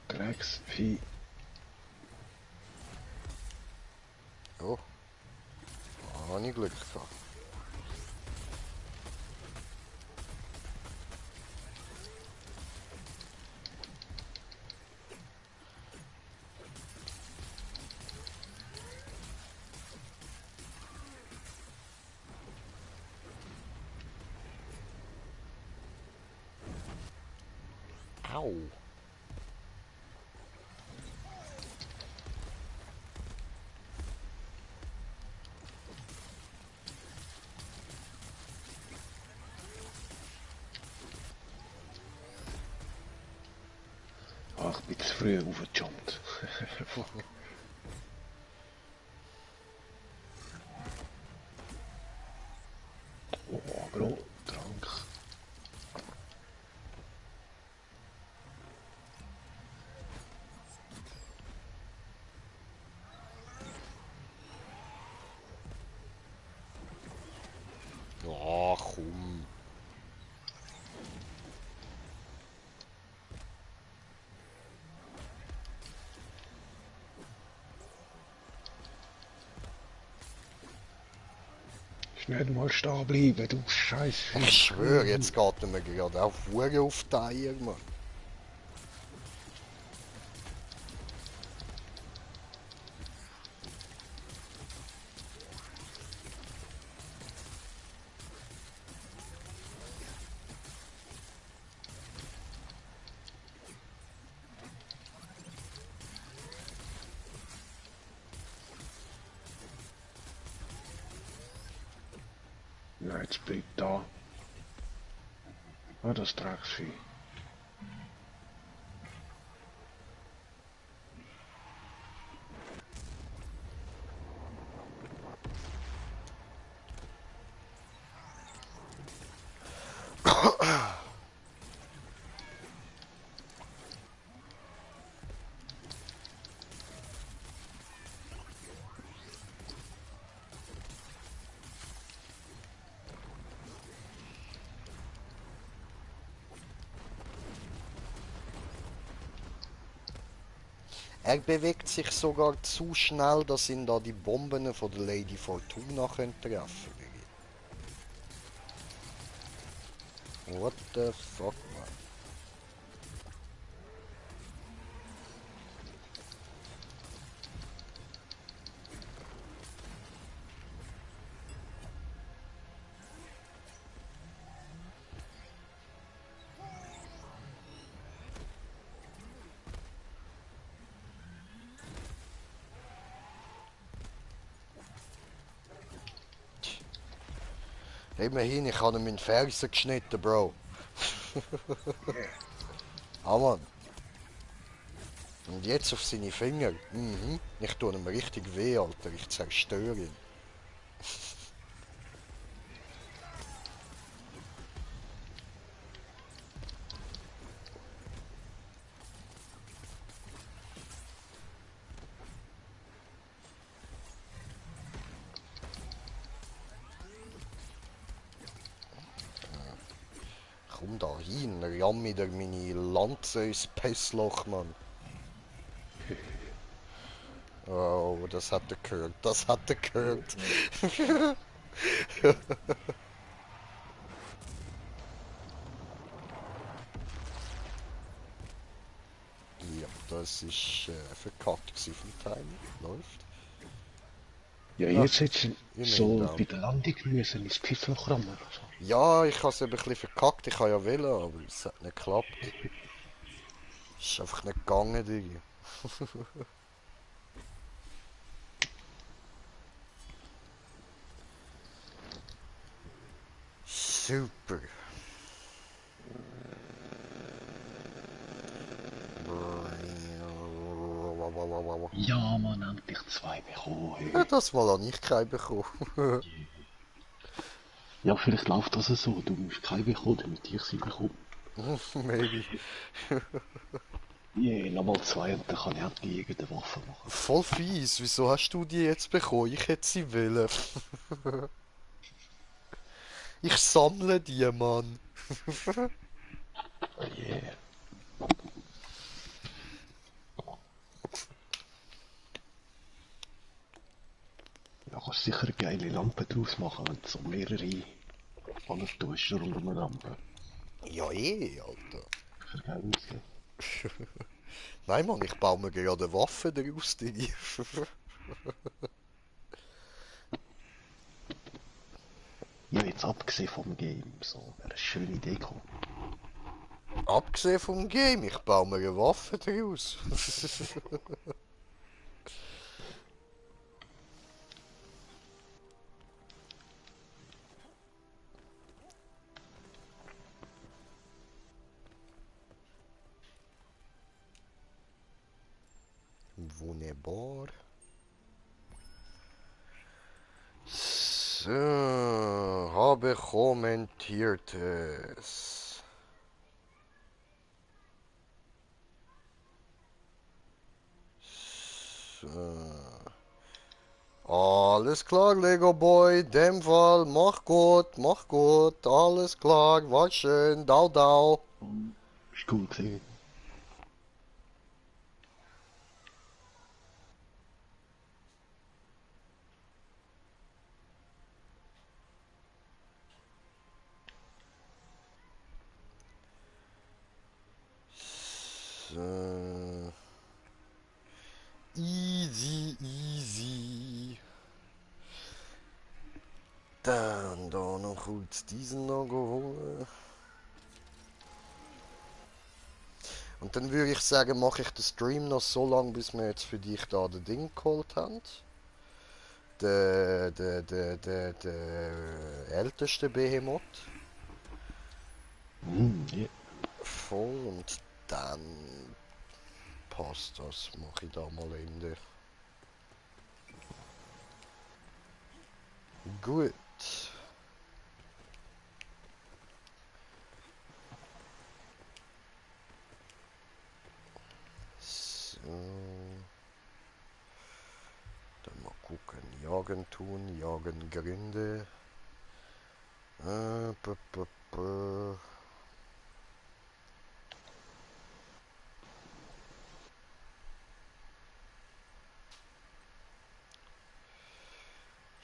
Drecksvieh. Oh, habe ich Glück gehabt. Au. Ach, ich bin zu früh aufgejumpt. Oh, Bro, Trank. Ja, komm. Schnell mal stehen bleiben, du scheiß Vieh. Ich schwöre, jetzt geht er mir gerade auf Huren auf die Eier, Mann. Nein, jetzt bleibt da. Ah, das Drecksvieh. Er bewegt sich sogar zu schnell, dass ihn da die Bomben von der Lady Fortuna können treffen. What the fuck, man? Immerhin, ich habe ihm in die Fersen geschnitten, Bro. Ah, Mann. Und jetzt auf seine Finger. Mhm. Ich tue ihm richtig weh, Alter. Ich zerstöre ihn. Komm da hin, ramm mir meine Lanze ins Pissloch, Mann. Oh, das hat er gehört. Das hat er gehört. Ja, das ist verkackt gewesen vom Timing. Läuft. Ja, Ja, jetzt hättest du immerhin so down. bei der Landung müssen ins Pissloch rammen. Also. Ja, ich habe es eben ein bisschen verkackt. Ich habe ja wollen, aber es hat nicht geklappt. Es ist einfach nicht gegangen, Digi. Super. Ja, man, endlich 2 bekommen. Ja, Hey. das Mal habe ich keinen bekommen. Ja, vielleicht läuft das so. Du musst keinen bekommen, damit ich sie bekomme. Maybe. Nochmal 2 und dann kann ich endlich irgendeine Waffe machen. Voll fies. Wieso hast du die jetzt bekommen? Ich hätte sie wollen. Ich sammle die, Mann. Yeah. Da kannst du sicher eine geile Lampe draus machen, wenn du so mehrere alles tust rund um eine Lampe. Ja, Alter. Sicher geil aussehen. Nein, Mann, ich baue mir gerade eine Waffe daraus, Digi. Ja, jetzt abgesehen vom Game, so wäre eine schöne Deko. Abgesehen vom Game, ich baue mir eine Waffe daraus. Wunderbar. So, habe kommentiertes. So. Alles klar, Lego Boy, dem Fall, mach gut, alles klar, war schön, dau dau. Ist cool gesehen. So. Easy, easy. Dann da noch kurz diesen noch holen. Und dann würde ich sagen, mache ich den Stream noch so lange, bis wir jetzt für dich da den Ding geholt haben. Der älteste Behemoth. Yeah. Voll und dann passt das. Mache ich da mal Ende. Gut. So. Dann mal gucken. Jagen tun, jagen Gründe. Äh, b -b -b.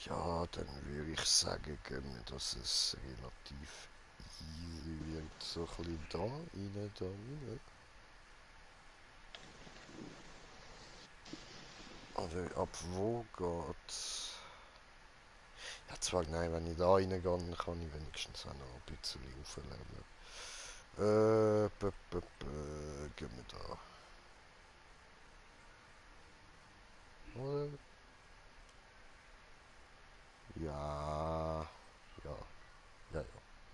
Ja, dann würde ich sagen, dass es relativ easy wird. So ein bisschen da rein, da rein. Aber ab wo geht's? Ja, zwar, nein, wenn ich da reingehe, dann kann ich wenigstens auch noch ein bisschen auflernen. Gehen wir da. Oder? Ja. Ja. Ja, ja.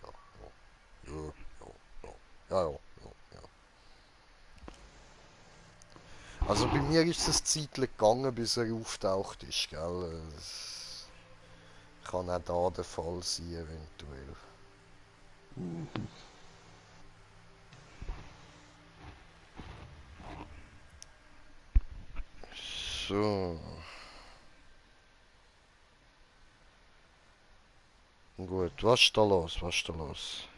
Ja. Ja. Ja. Ja. Ja. Ja. Ja. Ja. Also bei mir ist es Zeitlich gegangen, bis er auftaucht ist, gell? Es kann auch da der Fall sein, eventuell. So. Gut, was ist da los? Was ist da los?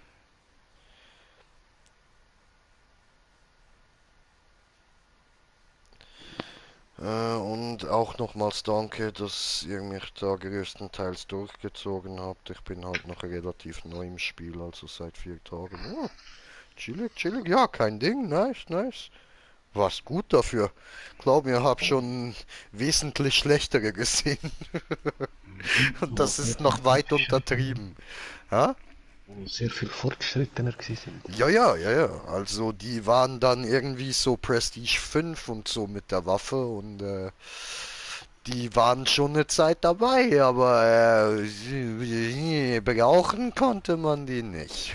Und auch nochmals danke, dass ihr mich da größtenteils durchgezogen habt. Ich bin halt noch relativ neu im Spiel, also seit 4 Tagen. Oh, chillig, chillig, ja, kein Ding, nice, nice. War's gut dafür. Glaub mir, hab schon wesentlich schlechtere gesehen. Und Wo das sehr ist viel noch weit fortgeschrittener, untertrieben. Ha? wo sehr viel fortgeschrittener gewesen sind. Ja, ja, ja, ja. Also die waren dann irgendwie so Prestige 5 und so mit der Waffe und die waren schon eine Zeit dabei, aber brauchen konnte man die nicht.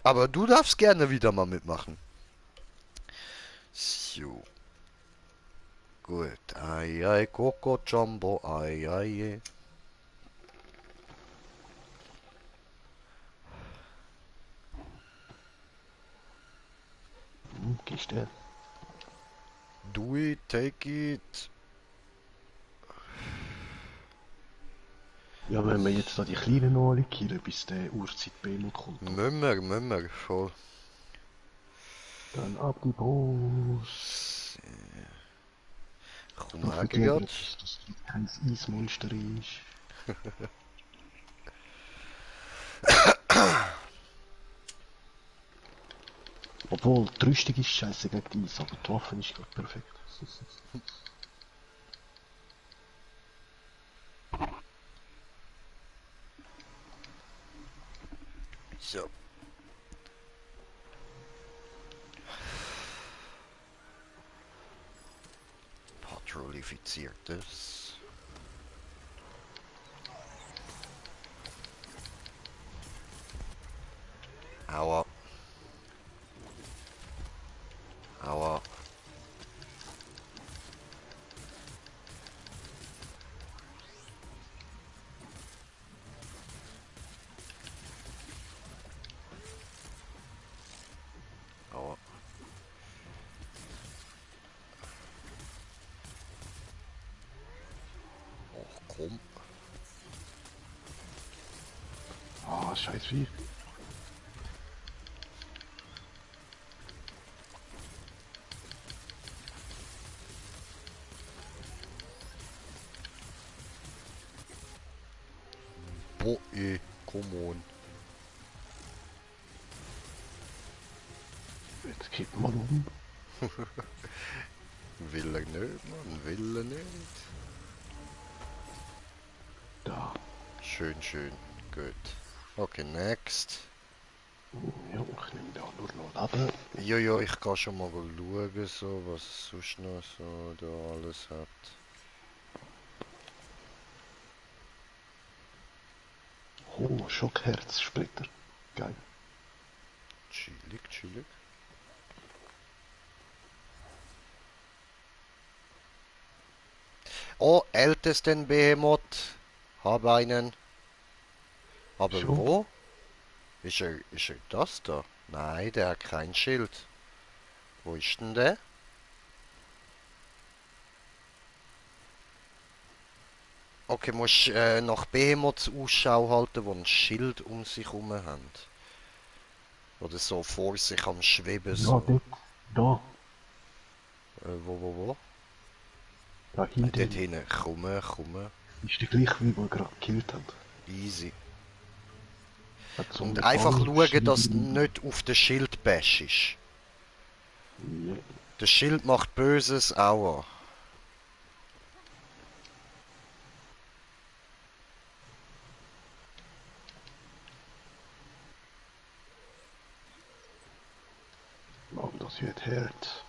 Aber du darfst gerne wieder mal mitmachen. So, gut. Ei, ei, Coco Jumbo, ei, ei, ei. Gehst du? Do it, take it. Ja, wenn wir jetzt da die kleinen noch alle killen, bis der Uhrzeit-Beamut kommt, oder? Müssen wir, voll. Dann ab die Post. Komm Darauf her, vergeben, grad. dass das kein Eismonster ist. Obwohl, die Rüstung ist scheiße gegen die Eis, aber die Waffe ist gerade perfekt. So. Patrouillifiziertes. Aua. Aua. Aua. Och, komm. Ah, scheiß Vieh. Boah, come on. Jetzt geht mal um. Will er nicht, Mann, will er nicht. Da. Schön, schön. Gut. Okay, next. Ja, ich nehme da nur noch Leben. Jojo, ich kann schon mal schauen, so, was es sonst noch so da alles hat. Oh, Schockherzsplitter. Geil. Chillig, chillig. Oh, ältesten Behemoth. Hab einen. Aber Schon? wo? Ist er das da? Nein, der hat kein Schild. Wo ist denn der? Okay, musst nach Behemoths Ausschau halten, die ein Schild um sich herum haben. Oder so vor sich am Schweben Ja, so. dort. Da. Wo? Da hinten Dort hinten. Komm, komm. ist der gleiche, wie wir gerade gekillt haben. Easy. Hat so Und einfach schauen, dass du Metallschilder. nicht auf den Schild bashst. Ja. Der Schild macht Böses, aua. Oh, das wird hart.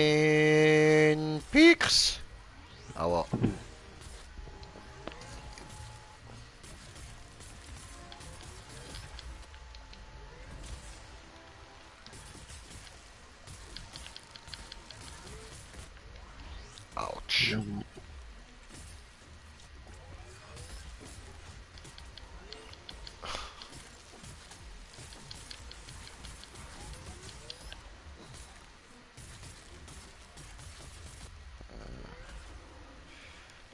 Rennen Peaks. Aua. Autsch. Ja.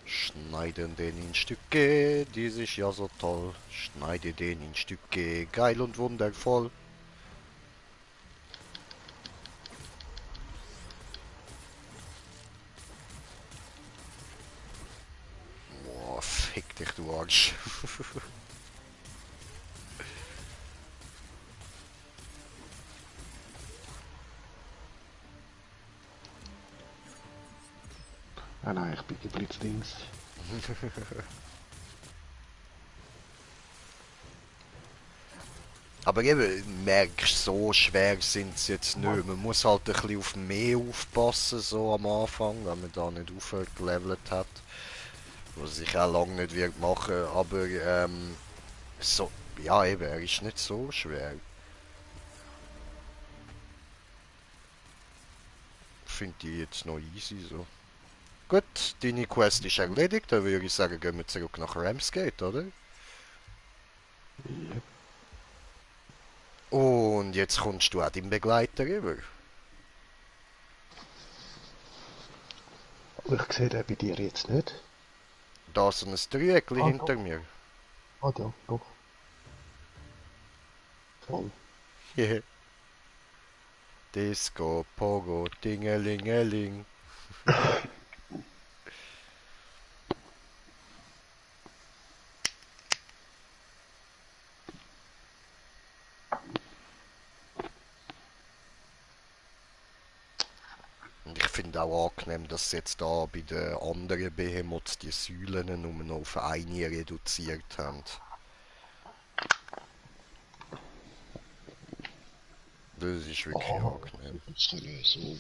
Schneiden den in Stücke, dies ist ja so toll. Schneide den in Stücke, geil und wundervoll. Boah, fick dich, du Arsch. Ah nein, ich bin geblitzdings. Aber eben, merkst, so schwer sind sie jetzt nicht. Man muss halt ein bisschen auf mehr aufpassen, so am Anfang, wenn man da nicht aufgelevelt hat. Was ich auch lange nicht wird machen, aber so, ja eben, er ist nicht so schwer. Finde ich jetzt noch easy so. Gut, deine Quest ist erledigt, dann würde ich sagen, gehen wir zurück nach Ramsgate, oder? Ja. Und jetzt kommst du auch deinen Begleiter über. Aber ich sehe den bei dir jetzt nicht. Da ist so ein Dreieckli Ah, hinter doch. mir. Ah, ja, doch. Voll. Disco, Pogo, Dingelingeling. Und ich finde auch angenehm, dass sie jetzt da bei den anderen Behemoths die Säulen nur noch auf eine reduziert haben. Das ist wirklich Ah, angenehm. so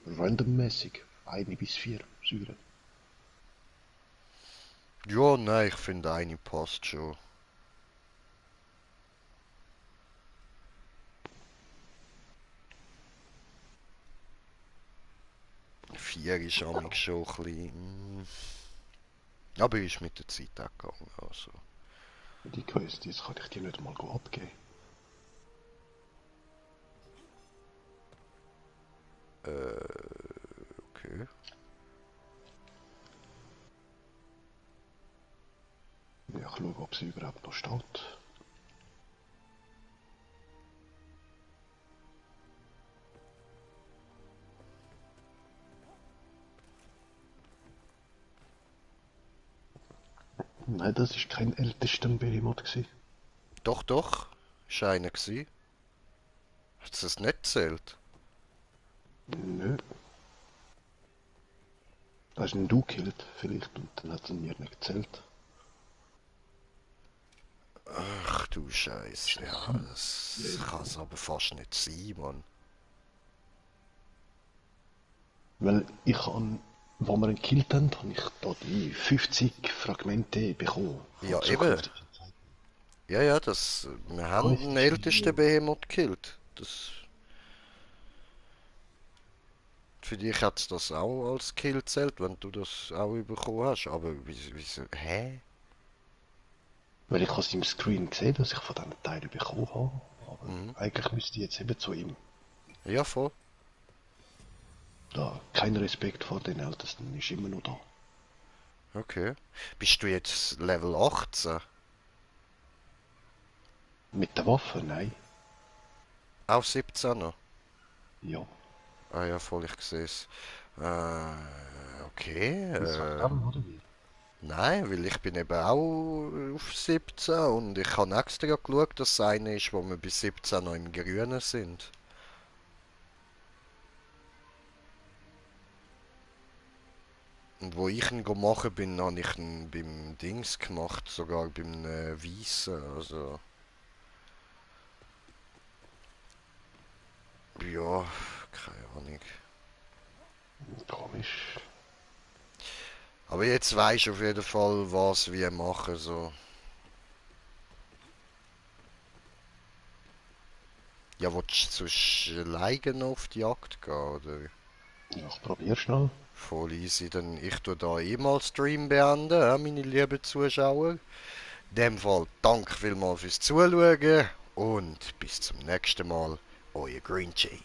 randommäßig. 1 bis 4 Säuren. Ja, nein, ich finde eine passt schon. Vier ist amig schon ein bisschen... Aber ist mit der Zeit auch gegangen, also. Die Quest, jetzt kann ich die nicht mal abgeben. Okay. Ja, ich schaue, ob sie überhaupt noch steht. Nein, das ist kein ältester Behemoth gewesen. Doch, doch, ist einer gsi. Hat es nicht gezählt? Nö. Da hast ihn du gekillt, vielleicht, und dann hat es mir nicht gezählt. Ach du Scheiße, ja, das kann es aber fast nicht sein, Mann. Weil ich habe, wo wir ihn gekillt haben, habe ich da die 50 Fragmente bekommen. Ja, Von eben. zukünftigen Zeiten. Ja, ja, das... Wir Das haben heisst, den ist ältesten irgendwo. Behemoth gekillt. Das... Für dich hat es das auch als Kill zählt, wenn du das auch bekommen hast. Aber wieso... Hä? Weil ich habe es im Screen gesehen, dass ich von diesen Teilen bekommen habe. Aber Mhm. eigentlich müsste ich jetzt eben zu ihm. Ja, voll. Da, kein Respekt vor den Ältesten, ist immer noch da. Okay. Bist du jetzt Level 18? Mit der Waffe, nein. Auch 17er? Ja. Ah ja, voll, ich sehe es. Okay. Das sagt allem, oder wie? Nein, weil ich bin eben auch auf 17 und ich habe extra geschaut, dass es eine ist, wo wir bis 17 noch im Grünen sind. Und wo ich ihn machen bin, habe ich ihn beim Dings gemacht, sogar beim Weissen. Also, ja, keine Ahnung. Komisch. Aber jetzt weisst du auf jeden Fall, was wir machen. So. Ja, willst du sonst alleine auf die Jagd gehen, oder? Ja, ich probier schnell. Voll easy, dann ich tu da eh mal Stream beenden, meine lieben Zuschauer. In dem Fall danke vielmals fürs Zuschauen und bis zum nächsten Mal, euer Green Jay.